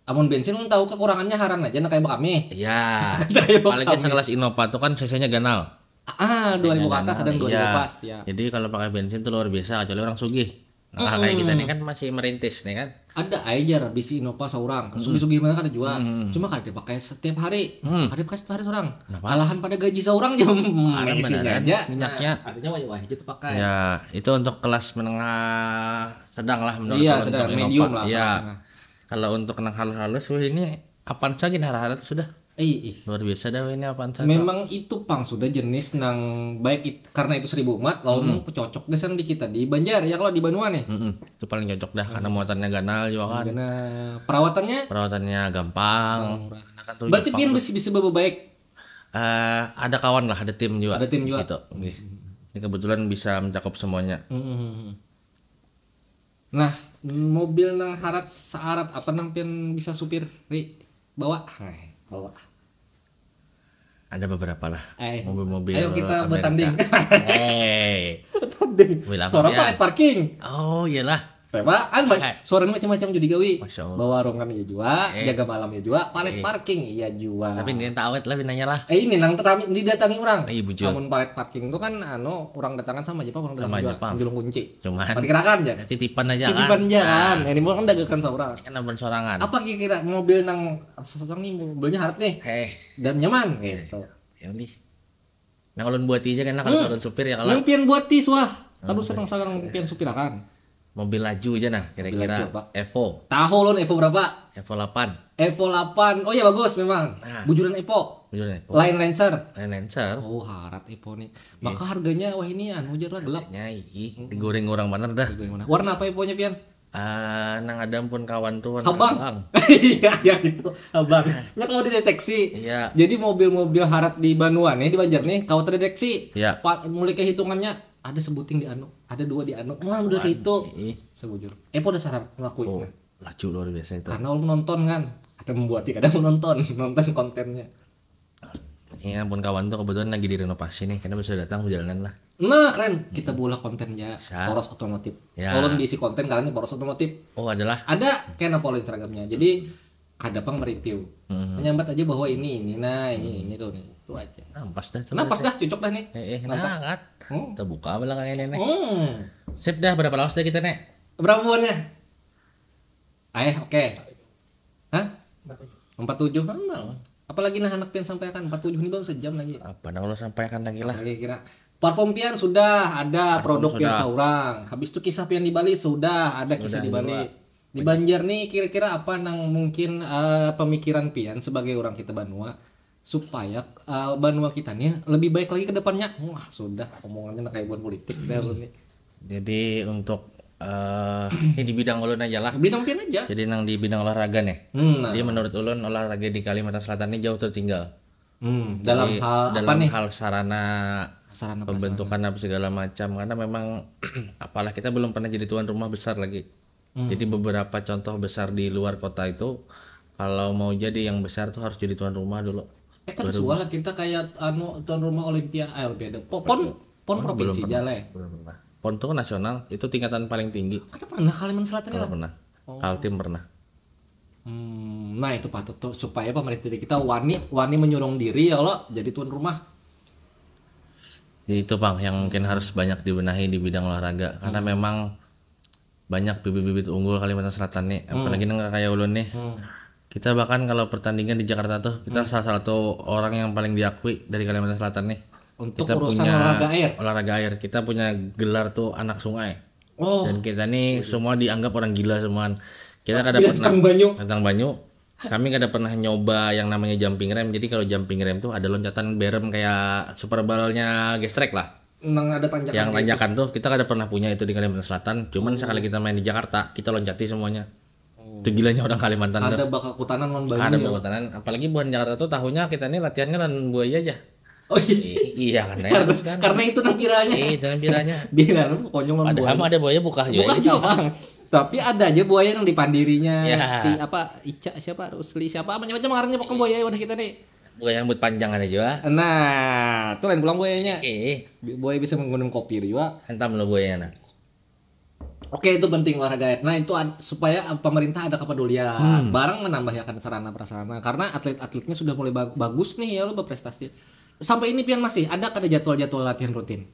Amun bensin ulun tahu kekurangannya haran aja nah kayak kami. Iya. Kayak Apalagi kami. Sekelas Innova tuh kan C C-nya ganal. Ah, dua ribu ke atas ada dua ribu Iya. pas ya. Jadi kalau pakai bensin tuh luar biasa kecuali orang sugih. Nah, kayak kita nih kan masih merintis nih kan. Ada aja jar bisi Innova seorang. Sugih-sugih mana kada jua. Cuma kada dipakai setiap hari. Kada dipakai setiap hari seorang. Alahan pada gaji seorang jam Ada isinya beneran aja. Minyaknya. Nah, artinya wajah wajah tuh pakai. Ya, itu untuk kelas menengah sedang lah menurut Iya, ulun sedang untuk medium Innova. Lah. Iya. Tengah-tengah. Kalau untuk nang halus-halus wah ini Avanza gini halus-halus tuh sudah. Ih, ih. Luar biasa dah ini Avanza. Memang itu pang sudah jenis nang baik it- karena itu seribu umat lalu hmm. Cocok gasan di kita di Banjar ya kalau di Banua nih. Mm-mm. Itu paling cocok dah karena muatannya ganal juga kan. Karena perawatannya Perawatannya gampang. Enakan tuh berarti gampang pian tuh. Bisa bisa bawa baik. Eh, ada kawan lah, ada tim juga. Ada tim juga. Gitu. Oke. Ini kebetulan bisa mencakup semuanya. Hmm. Nah, mobil nang harat searat apa nang pian bisa supir, Ri? Bawa. Heh, bawa. Ada beberapa lah. Eh, Mobil-mobil ayo kita Amerika. Bertanding. Hei. Tanding. Mobil apa, Suara Pian? Palet parking. Oh iyalah. Tebaan, Mai. Eh. Suara macam-macam judi gawi. Masya Allah. Bawa rongan ya jua, Eh. jaga malam ya jua, palet Eh. parking iya jua. Tapi ini tak awet lah binanya lah. Eh, ini nang tetami didatangi orang. Iya, bujur. Amun palet parking itu kan anu orang datangan sama aja, orang datang Sama juga aja, pang. Julung kunci. Cuman Parkirakan aja. Titipan aja kan. Titipan aja kan. Ini orang dagakan seorang. Kan abang sorangan. Apa kira-kira mobil nang seseorang nih mobilnya harat nih Heh. dan nyaman gitu. Ya nih. Nah, ulun buati aja kan lah, kalau ulun supir ya kalau Nang pian buati suah. Kalau senang sekarang pian supirakan. Mobil laju aja nah, kira-kira Mobil laju apa? Evo, Tahu ulun Evo berapa? Evo delapan. Evo delapan. Oh ya bagus memang. Nah. Bujuran Evo. Bujuran Evo. Lain Lancer. Lain Lancer. Oh, harat Evo nih. Maka harganya wah ini anu aja lah gelap. Nyai, digoreng orang bener dah. Bagaimana? Warna apa Evonya pian? Ah, nang ada ampun kawan tuh warna Habang. habang. Iya, ya itu. Habang. Nya kalau dideteksi. Iya. Jadi mobil-mobil harat di Banua nih, di Banjar nih, kalau terdeteksi. Iya. Pak, mulai kehitungannya ada sebuting di anu, ada dua di anu. Wah, udah kayak itu. Ih. Sebujur. Eh, pada saran ngelakuin. Oh, laju luar biasa itu. Karena ulun menonton kan. Ada membuat kadang menonton, nonton kontennya. Ini ampun kawan tuh kebetulan lagi direnovasi nih, karena bisa datang perjalanan lah. Nah, keren. Kita bulah kontennya Bisa. Poros Otomotif. Ya. Ulun bisi konten karena Poros Otomotif. Oh, adalah. Ada kena follow Instagramnya. Jadi kada pang mereview. Menyambat aja bahwa ini ini nah ini ini tuh nih. Itu aja. Nah, pas dah. Nah, pas dah cocok dah nih. Eh, eh, Mantap. nah, kan. Hmm. Terbuka belakangnya nih. Hmm. Sip dah, berapa lawas deh kita nih? Berapa bulannya? Eh, oke. Hah? Empat tujuh memang. Apalagi nah anak pian sampaikan empat tujuh ini baru sejam lagi. Apa nang lo sampaikan lagi lah? Lagi kira parfum pian sudah ada, produk pian sudah. Saurang. Habis itu kisah pian di Bali sudah ada kisah di Bali. Di Banjar nih kira-kira apa nang mungkin eh, pemikiran pian sebagai orang kita Banua supaya eh, Banua kita nih lebih baik lagi ke depannya. Wah, sudah omongannya nak kayak buat politik dah lu nih. Jadi untuk eh ini di bidang ulun aja lah. Bidang pian aja. Jadi nang di bidang olahraga nih. Hmm, nah. Jadi menurut ulun olahraga di Kalimantan Selatan ini jauh tertinggal. Hmm, dalam Jadi, hal dalam apa nih? Hal sarana Sarana pembentukan apa segala macam, karena memang apalah kita belum pernah jadi tuan rumah besar lagi. Hmm. Jadi beberapa contoh besar di luar kota itu kalau mau jadi yang besar tuh harus jadi tuan rumah dulu. Eh kan sual lah kita kayak anu tuan rumah Olimpia, eh, Olimpiade. Po- Pon pon provinsi aja lah. Belum pernah. Pon tuh nasional, itu tingkatan paling tinggi. Kada pernah Kalimantan Selatan Kalau lah. Pernah. Kaltim pernah. Hmm, nah itu patut tuh supaya pemerintah kita wani wani menyurung diri ya lo jadi tuan rumah. Jadi itu bang yang mungkin harus banyak dibenahi di bidang olahraga karena memang banyak bibit-bibit unggul Kalimantan Selatan nih, apalagi nang kayak ulun nih. Kita bahkan kalau pertandingan di Jakarta tuh kita salah satu orang yang paling diakui dari Kalimantan Selatan nih. Untuk Kita urusan punya olahraga air. Olahraga air. Kita punya gelar tuh anak sungai. Oh, Dan kita nih semua dianggap orang gila semuaan. Kita kada Bila pernah tentang banyu. Tentang banyu. Kami kada pernah nyoba yang namanya jumping rem. Jadi kalau jumping rem tuh ada loncatan berem kayak Super Ball-nya gestrek lah. Nang ada tanjakan. Yang Kayak tanjakan tuh kita kada pernah punya itu di Kalimantan Selatan. Cuman sekali kita main di Jakarta, kita loncati semuanya. Itu gilanya orang Kalimantan Ada tuh. Bakakutanan lawan banyu. Ada Ya. Bakakutanan. Apalagi buhan Jakarta tuh tahunya kita nih latihannya lawan buaya aja. Oh iya. Iya kan. Ya, Karena, terus kan. Karena itu nampiranya. Iya, itu nampiranya. Biar konyol lawan Padahal banyu. Mah ada buaya bukah juga. Bukan juga bang. Tapi ada aja buaya yang dipandirinya Ya. si apa Ica siapa Rusli siapa macam-macam ngarannya pokoknya buaya wadah kita nih. Buaya rambut panjang ada juga. Nah, itu lain pulang buayanya. Eh, Buaya bisa menggunung kopi juga. Hantam lo buaya nah. Oke, itu penting olahraga. Nah, itu ad- supaya pemerintah ada kepedulian. Barang menambahkan sarana prasarana karena atlet-atletnya sudah mulai bag- bagus nih ya lo berprestasi. Sampai ini pian masih ada kada jadwal-jadwal latihan rutin?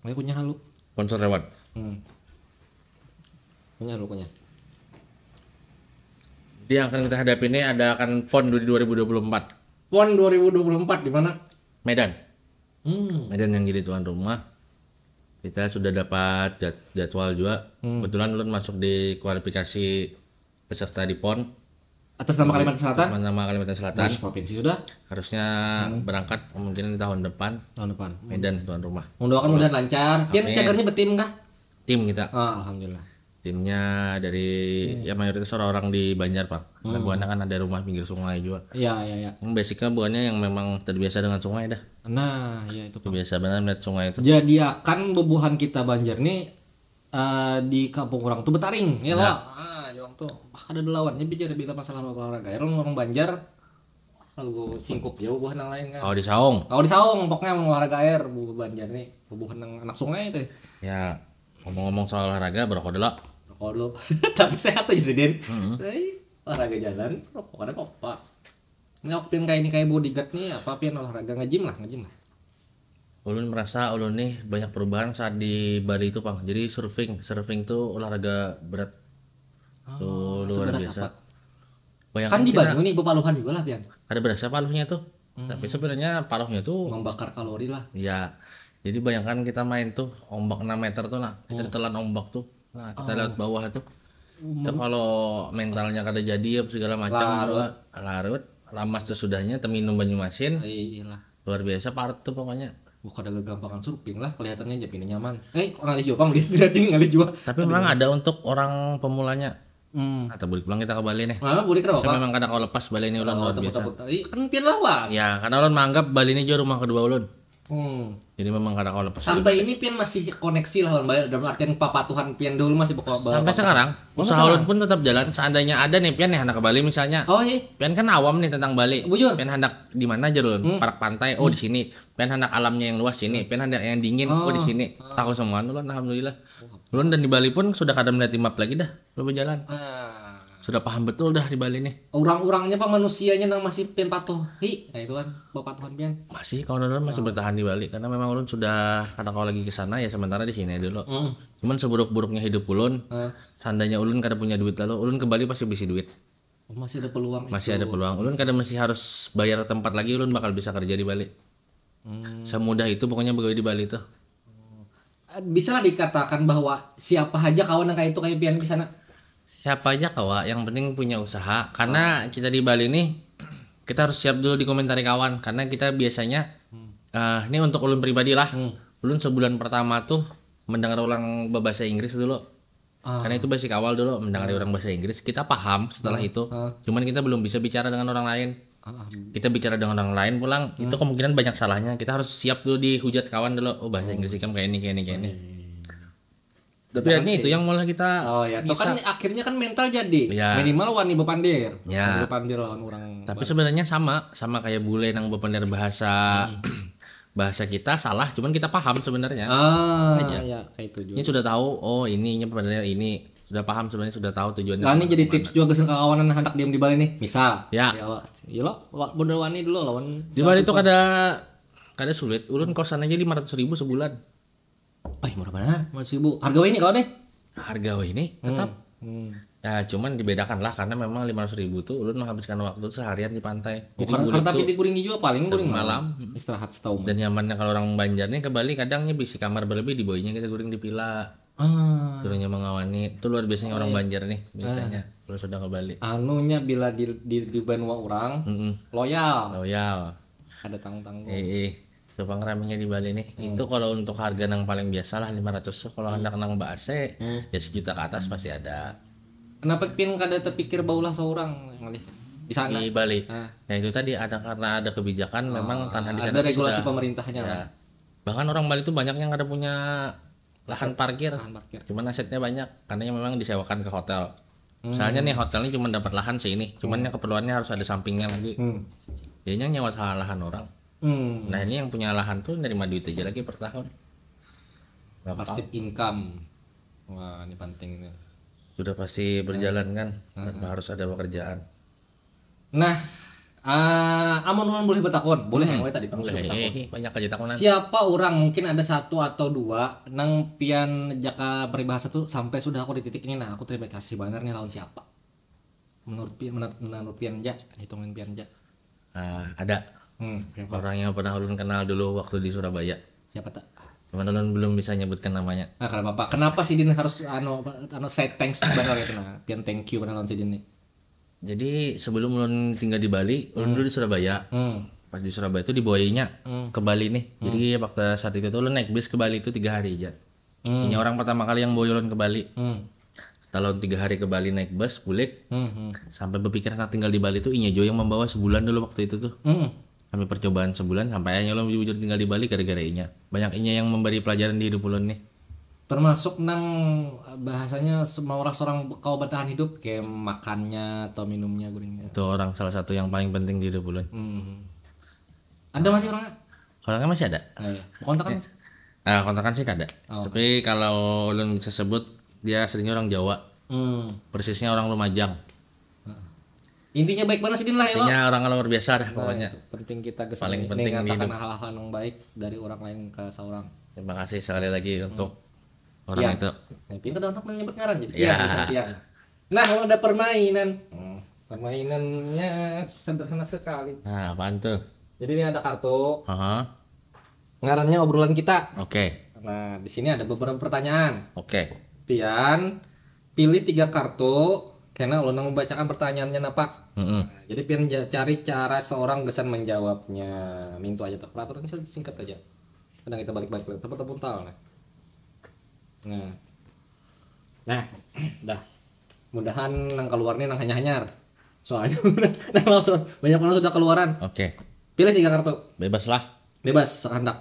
Ayo kunyah lu. Sponsor lewat. Hmm. Kunyah lu kunyah. Jadi yang akan kita hadapi ini ada akan pon di dua ribu dua puluh empat. Pon dua ribu dua puluh empat di mana? Medan. Hmm. Medan yang jadi tuan rumah. Kita sudah dapat jad- jadwal juga. Kebetulan ulun masuk di kualifikasi peserta di pon. Atas nama Kalimantan Selatan. Nama Kalimantan Selatan. Bagus provinsi sudah. Harusnya berangkat kemungkinan di tahun depan. Tahun depan. Medan tuan rumah. Mendoakan mudahan lancar. Pian Amin. Cagarnya betim kah? Tim kita. Ah, alhamdulillah. Timnya dari ya mayoritas orang-orang di Banjar, Pak. Karena buhannya kan ada rumah pinggir sungai juga. Iya, iya, iya. Yang basicnya buhannya yang memang terbiasa dengan sungai dah. Nah, ya itu, Pak. Biasa banget melihat sungai itu. Jadi akan bubuhan kita Banjar nih eh, di kampung orang tuh betaring, ya lah. Ah, orang tuh ah, kada ada lawannya bicara bila masalah olahraga. Ya, orang Banjar lalu singkup jauh buhan yang lain kan. Kalau di Saung, Kalau di Saung pokoknya mun olahraga air, bubuhan Banjar nih, bubuhan yang anak sungai tuh. Ya, ngomong-ngomong soal olahraga, berokok dulu. Rokok dulu. Tapi sehat aja sih, Din. Tapi olahraga jalan, rokok kada apa-apa. Ini aku pian kayak ini kayak bodyguard nih, apa pian olahraga nge-gym lah, nge-gym lah. Ulun merasa ulun nih banyak perubahan saat di Bali itu, Pang. Jadi surfing, surfing tuh olahraga berat. Tuh luar seberat biasa. Apa? Bayangkan Kan di kita, banyu nih, bepaluhan juga lah pian. Kada berasa paluhnya tuh. Tapi sebenarnya paluhnya tuh Membakar kalori lah. Ya, jadi bayangkan kita main tuh ombak enam meter tuh, nah, kita ditelan ombak tuh. Nah, kita lewat bawah tuh. Itu kalau mentalnya kada jadi ya segala macam juga larut. Lamas tuh sudahnya teminum banyu masin. Iya lah. Luar biasa parut tuh pokoknya. Wah, kada gagampangan surfing lah, kelihatannya aja ini nyaman. Eh, ngalih jua pang, lihat lihat ngalih jua. Tapi memang ada untuk orang pemulanya. Hmm. Atau balik pulang kita ke Bali nih. Nah, boleh kenapa? Saya memang kada kalau lepas Bali ini ulun luar biasa. Ih, kan pian lawas. Ya, karena ulun menganggap Bali ini juga rumah kedua ulun. Hmm. Jadi memang kada kalau lepas. Sampai ini pian masih koneksi lah lawan Bali, dalam artian papatuhan pian dulu masih bawa bawa Sampai sekarang usaha ulun pun tetap jalan. Seandainya ada nih pian nih anak ke Bali misalnya. Oh, iya. Pian kan awam nih tentang Bali. Bujur. Pian hendak di mana aja ulun? Parak pantai. Oh, di sini. Pian hendak alamnya yang luas sini. Pian hendak yang dingin. Oh, di sini. Tahu semua ulun, alhamdulillah. Ulun dan di Bali pun sudah kada melihat map lagi dah. Lu berjalan. Ah, Sudah paham betul dah di Bali nih. orang-orangnya apa manusianya nang masih pian patuhi, nah itu kan bapatuhan pian. Masih, kalau ulun masih bertahan di Bali karena memang ulun sudah kada kawa lagi ke sana ya, sementara di sini dulu. Hmm. Cuman seburuk-buruknya hidup ulun, Ah. Seandainya ulun kada punya duit lalu, ulun ke Bali pasti bisi duit. Oh, masih ada peluang Masih ada peluang. Ulun kada masih harus bayar tempat lagi, ulun bakal bisa kerja di Bali. Hmm. Semudah itu pokoknya begawe di Bali tuh. Eh, bisa lah dikatakan bahwa siapa aja kawan yang kayak itu kayak pian di sana. Siapa aja kawa, yang penting punya usaha. Karena kita di Bali nih, kita harus siap dulu dikomentari kawan. Karena kita biasanya, eh, ini untuk ulun pribadi lah. Ulun sebulan pertama tuh mendengar orang berbahasa Inggris dulu. Ah. Karena itu basic awal dulu, mendengar orang bahasa Inggris, kita paham setelah itu. Cuman kita belum bisa bicara dengan orang lain. Kita bicara dengan orang lain pulang, itu kemungkinan banyak salahnya. Kita harus siap dulu dihujat kawan dulu. Oh, bahasa Inggris ikam kayak ini, kayak ini, kayak ini. Tapi akhirnya itu yang malah kita Oh ya, tuh kan akhirnya kan mental jadi. Ya. Minimal wani bepandir. Ya. Bepandir lawan orang. Tapi sebenarnya sama, sama kayak bule nang bepandir bahasa bahasa kita salah, cuman kita paham sebenarnya. Ah, ya kayak itu juga. Ini sudah tahu, oh, ininya bepandir ini. Sudah paham sebenarnya, sudah tahu tujuannya. Nah, ini jadi tips juga gasan kawanan hendak diam di Bali nih. Misal, Ya. Ya lo, ya lo, wa- bener wani dulu lawan Di Bali itu kada kada sulit. Ulun kosan aja lima ratus ribu sebulan. Eh, murah benar, lima ratus ribu. Harga ini kalau deh. Harga wah ini tetap. Hmm. Ya, cuman dibedakan lah karena memang lima ratus ribu tuh ulun menghabiskan waktu seharian di pantai. Jadi Bukan bulik karena tapi tuh di guring juga paling guring malam. Istirahat setahun. Dan nyamannya kalau orang Banjar nih ke Bali kadang nya bisi kamar berlebih, dibawanya kita guring di villa. Ah, Suruhnya mengawani. Itu luar biasanya orang Banjar nih biasanya kalau sudah ke Bali. Anunya bila di di, di benua orang Mm-mm. Loyal. Loyal. Ada tanggung-tanggung. Eh, eh. Coba ngeraminya di Bali nih. Itu kalau untuk harga nang paling biasa lah lima ratus. Kalau hendak nang ba-A C, ya sejuta ke atas pasti ada. Kenapa pian kada terpikir baulah seorang ngalih di sana? Di Bali. Ah. Nah, itu tadi ada karena ada kebijakan memang tanah di sana Ada tuh regulasi sudah pemerintahnya Ya. Lah. Bahkan orang Bali tuh banyak yang kada punya lahan parkir. Lahan parkir. Cuman asetnya banyak karena yang memang disewakan ke hotel. Misalnya nih hotelnya cuma dapat lahan seini, cuman yang keperluannya harus ada sampingnya lagi. Hmm. Dia yang nyewa lahan orang. Hmm. Nah, ini yang punya lahan tuh nerima duit aja lagi per tahun. Berapa? Passive income. Wah, ini penting ini. Sudah pasti berjalan kan, tanpa harus ada pekerjaan. Nah, ah, amun ulun boleh betakun, boleh yang tadi Bang Boleh, sudah betakun. eh, banyak aja takunan. Siapa orang mungkin ada satu atau dua nang pian jaka peribahasa tuh sampai sudah aku di titik ini, nah aku terima kasih banget nih lawan siapa? Menurut pian, menurut, menurut pian ja, hitungan pian ja. Ah, ada Hmm, siapa? Orang yang pernah ulun kenal dulu waktu di Surabaya. Siapa tak? Cuman ulun belum bisa nyebutkan namanya. Nah, kenapa apa? Kenapa si Din harus anu anu say thanks banget gitu nah? Pian thank you banget lawan si Din nih. Jadi sebelum ulun tinggal di Bali, ulun dulu di Surabaya. Hmm. Pas di Surabaya itu dibawainya ke Bali nih. Jadi waktu saat itu tuh ulun naik bis ke Bali itu tiga hari aja. Ini orang pertama kali yang bawa ulun ke Bali. Hmm. Talun tiga hari ke Bali naik bus bulik, Hmm. sampai berpikir nak tinggal di Bali tuh inya jua yang membawa sebulan dulu waktu itu tuh. Hmm. Kami percobaan sebulan sampai akhirnya ulun bujur tinggal di Bali gara-gara inya. Banyak inya yang memberi pelajaran di hidup ulun nih. Termasuk nang bahasanya se- maulah seorang kawa bertahan hidup, kayak makannya atau minumnya, guringnya. Itu orang salah satu yang paling penting di hidup ulun. Hmm. Ada masih orangnya? Orangnya masih ada. Nah, iya. Kontak kan? Ah, kontakan sih kada. Oh. Tapi kalau ulun bisa sebut dia aslinya orang Jawa. Hmm. Persisnya orang Lumajang. Intinya baik banget sih, Din, lah ya lo. Intinya orang luar biasa dah Nah, pokoknya. Itu penting kita Paling kesini penting di ngatakan hidup. Hal-hal yang baik dari orang lain ke seorang. Terima kasih sekali lagi untuk orang Ya. itu. Nah, pintar dong menyebut ngaran jadi. Ya. Iya, bisa tiang. Nah, kalau ada permainan. Hmm, permainannya sederhana sekali. Nah, apaan tuh? Jadi ini ada kartu. Aha. Ngarannya obrolan kita. Oke. Nah, di sini ada beberapa pertanyaan. Oke. Pian pilih tiga kartu karena ulun membacakan pertanyaannya napak. Mm-mm. Nah, jadi pian ja- cari cara seorang gasan menjawabnya. Mintu aja tuh. Peraturan sih singkat aja. Kadang kita balik-balik tempat buntal nah. Nah. Nah, dah. Mudahan nang keluar nih nang hanyar-hanyar. Soalnya udah nah, langsung banyak orang sudah keluaran. Oke. Pilih tiga kartu. Bebas lah. Bebas sekehendak.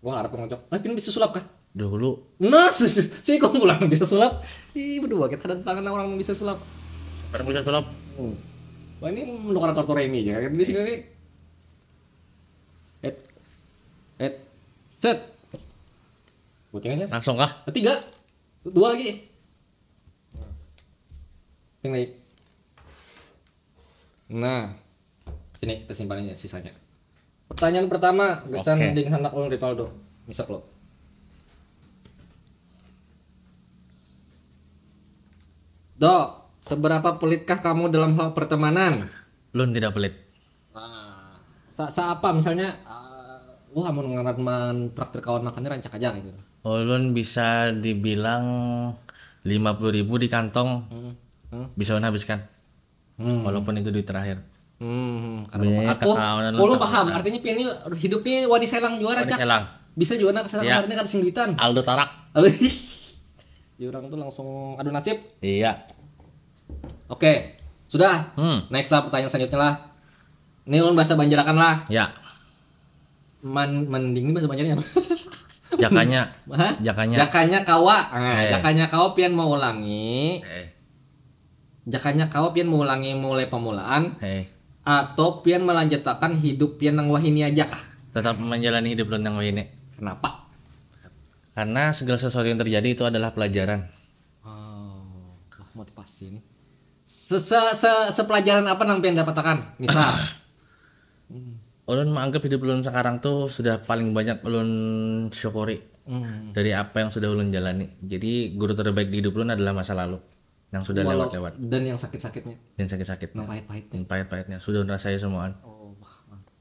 Wah, harap ngocok. Eh, pian bisa sulap kah? Dahulu. Nah, si, si, si Ikung pulang bisa sulap. Ih, berdua kita kedatangan orang bisa sulap. Orang bisa sulap. Wah, ini menukar kartu remi aja di sini nih. Et, et, set. Puting aja. Langsung kah? Tiga, dua lagi. Yang lagi. Nah, sini kita simpan aja sisanya. Pertanyaan pertama, gasan Oke. Ding Sanak ulun Rivaldo. Misal lo. Dok, seberapa pelitkah kamu dalam hal pertemanan? Lun tidak pelit. Nah, sa, sa apa misalnya, ah, wah, amun ngaran man traktir kawan makannya rancak aja gitu. Ulun bisa dibilang lima puluh ribu di kantong Hmm. Hmm. bisa ulun habiskan. Hmm. Walaupun itu duit terakhir. Hmm, Sebenarnya karena aku, kakawanan ulun tak- paham. Artinya pian ini hidup nih wani selang juara Wani cak. selang. Bisa juga nak selang Ya. kemarin kan sing duitan. Aldo Tarak. Di orang tuh langsung adu nasib. Iya. Oke, sudah. Hmm. Next lah pertanyaan selanjutnya lah. Ini ulun bahasa Banjarakan lah. Ya. Man mending ini bahasa Banjarnya apa? Jakanya. Hah? Jakanya. Jakanya kawa. Nah, Eh. jakanya kawa pian mau ulangi. Eh. Jakanya kawa pian mau ulangi mulai pamulaan Eh. Atau pian melanjutakan hidup pian nang wahini aja kah? Tetap menjalani hidup lun nang wahini. Kenapa? Karena segala sesuatu yang terjadi itu adalah pelajaran. Oh, wah, motivasi nih. Se, se, se, sepelajaran apa nang pian dapatakan? Misal. Ulun menganggap hidup ulun sekarang tuh sudah paling banyak ulun syukuri Hmm. dari apa yang sudah ulun jalani. Jadi guru terbaik di hidup ulun adalah masa lalu yang sudah Walau- lewat-lewat Dan yang sakit-sakitnya, dan sakit-sakit yang pahit-pahitnya. dan pahit-pahitnya sudah ulun rasai semuaan. Oh, wah, mantap.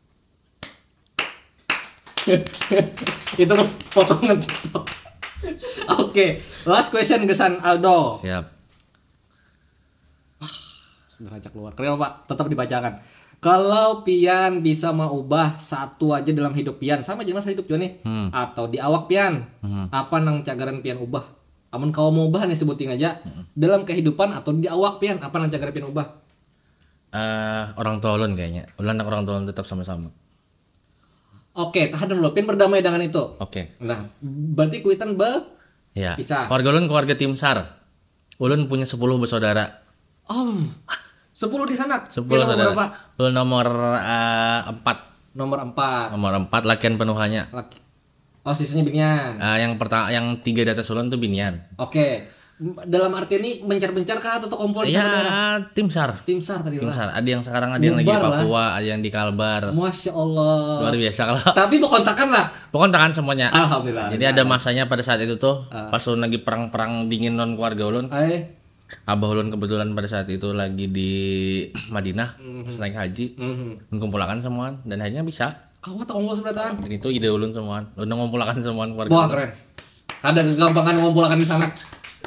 Itu mah potongan TikTok. Oke, last question gasan Aldo. Siap. Sudah rancak keluar. Kenapa, Pak? Tetap dibacakan. Kalau pian bisa maubah satu aja dalam hidup pian, sama aja masalah hidup juga nih. Hmm. Atau di awak pian, Hmm. apa nang cagaran pian ubah? Amun kawa maubah nih sebuting aja, dalam kehidupan atau di awak pian, apa nang cagaran pian ubah? Eh, orang tua ulun kayaknya. Ulun anak orang tua ulun tetap sama-sama. Oke, tahan dulu. Pian berdamai dengan itu. Oke. Nah, berarti kuitan be Ya. Pisah. Keluarga ulun keluarga tim sar. Ulun punya sepuluh bersaudara. Oh, sepuluh di sana. Sepuluh Pian nomor saudara. Berapa? Ulun nomor eh, empat. Nomor empat. Nomor empat lakian penuhnya. Laki. Oh, sisanya binian. Eh, yang pertama, yang tiga di atas ulun tuh binian. Oke. Dalam arti ini mencar-mencar kah atau terkumpul di Ya, satu daerah? Tim sar. Tim sar tadi Tim lah. sar. Ada yang sekarang ada yang lagi di Bubar lah. Papua, ada yang di Kalbar. Masya Allah. Luar biasa kalau. Tapi berkontakan lah. Pokoknya tangan semuanya. Alhamdulillah. Jadi ada masanya pada saat itu tuh, Ah. pas ulun lagi perang-perang dingin non keluarga ulun. Eh. Abah ulun kebetulan pada saat itu lagi di Madinah, pas naik haji. Mhm. Kumpulakan semua dan akhirnya bisa. Kawat unggul sebelataan. Dan itu ide ulun semua. Ulun ngumpulakan semua keluarga. Wah, keren. Ada kegampangan ngumpulakan di sana.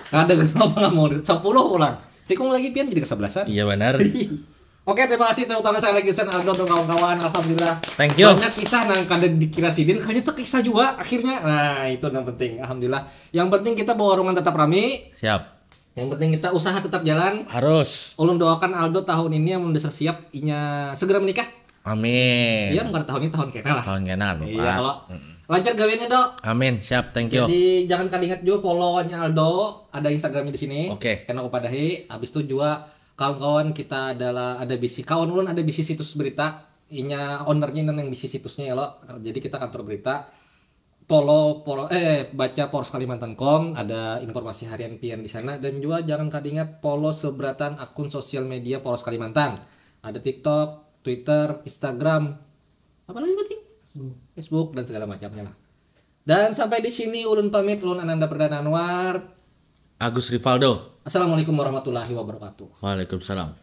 Ada kegampangan mau sepuluh pulang. Sikung lagi pian jadi kesebelasan. Iya benar. Oke, terima kasih tepuk tangan saya lagi Sen Aldo dan kawan-kawan. Alhamdulillah. Thank you. Banyak kisah nang kada dikira sidin, hanya tuh kisah juga akhirnya. Nah, itu yang penting. Alhamdulillah. Yang penting kita bawarungan tetap rami. Siap. Yang penting kita usaha tetap jalan. Harus. Ulun doakan Aldo tahun ini yang dasar siap inya segera menikah. Amin. Iya, bukan tahun ini, tahun kena lah. Tahun kena lupa. Iya, kalau lancar gawiannya, Dok. Amin. Siap. Thank you. Jadi jangan kada ingat juga follow-nya Aldo, ada Instagramnya di sini. Oke. Kena kupadahi. Habis itu juga kawan-kawan kita adalah ada bisi kawan ulun ada bisi situs berita. Inya ownernya ini yang bisi situsnya ya lo. Jadi kita kantor berita. Follow, follow eh baca poros kalimantan com, ada informasi harian pian di sana. Dan juga jangan kada ingat follow seberatan akun sosial media Poros Kalimantan. Ada TikTok, Twitter, Instagram, apa lagi berarti? Facebook dan segala macamnya lah. Dan sampai di sini ulun pamit, ulun Ananda Perdana Anwar. Agus Rivaldo. Assalamualaikum warahmatullahi wabarakatuh. Waalaikumsalam.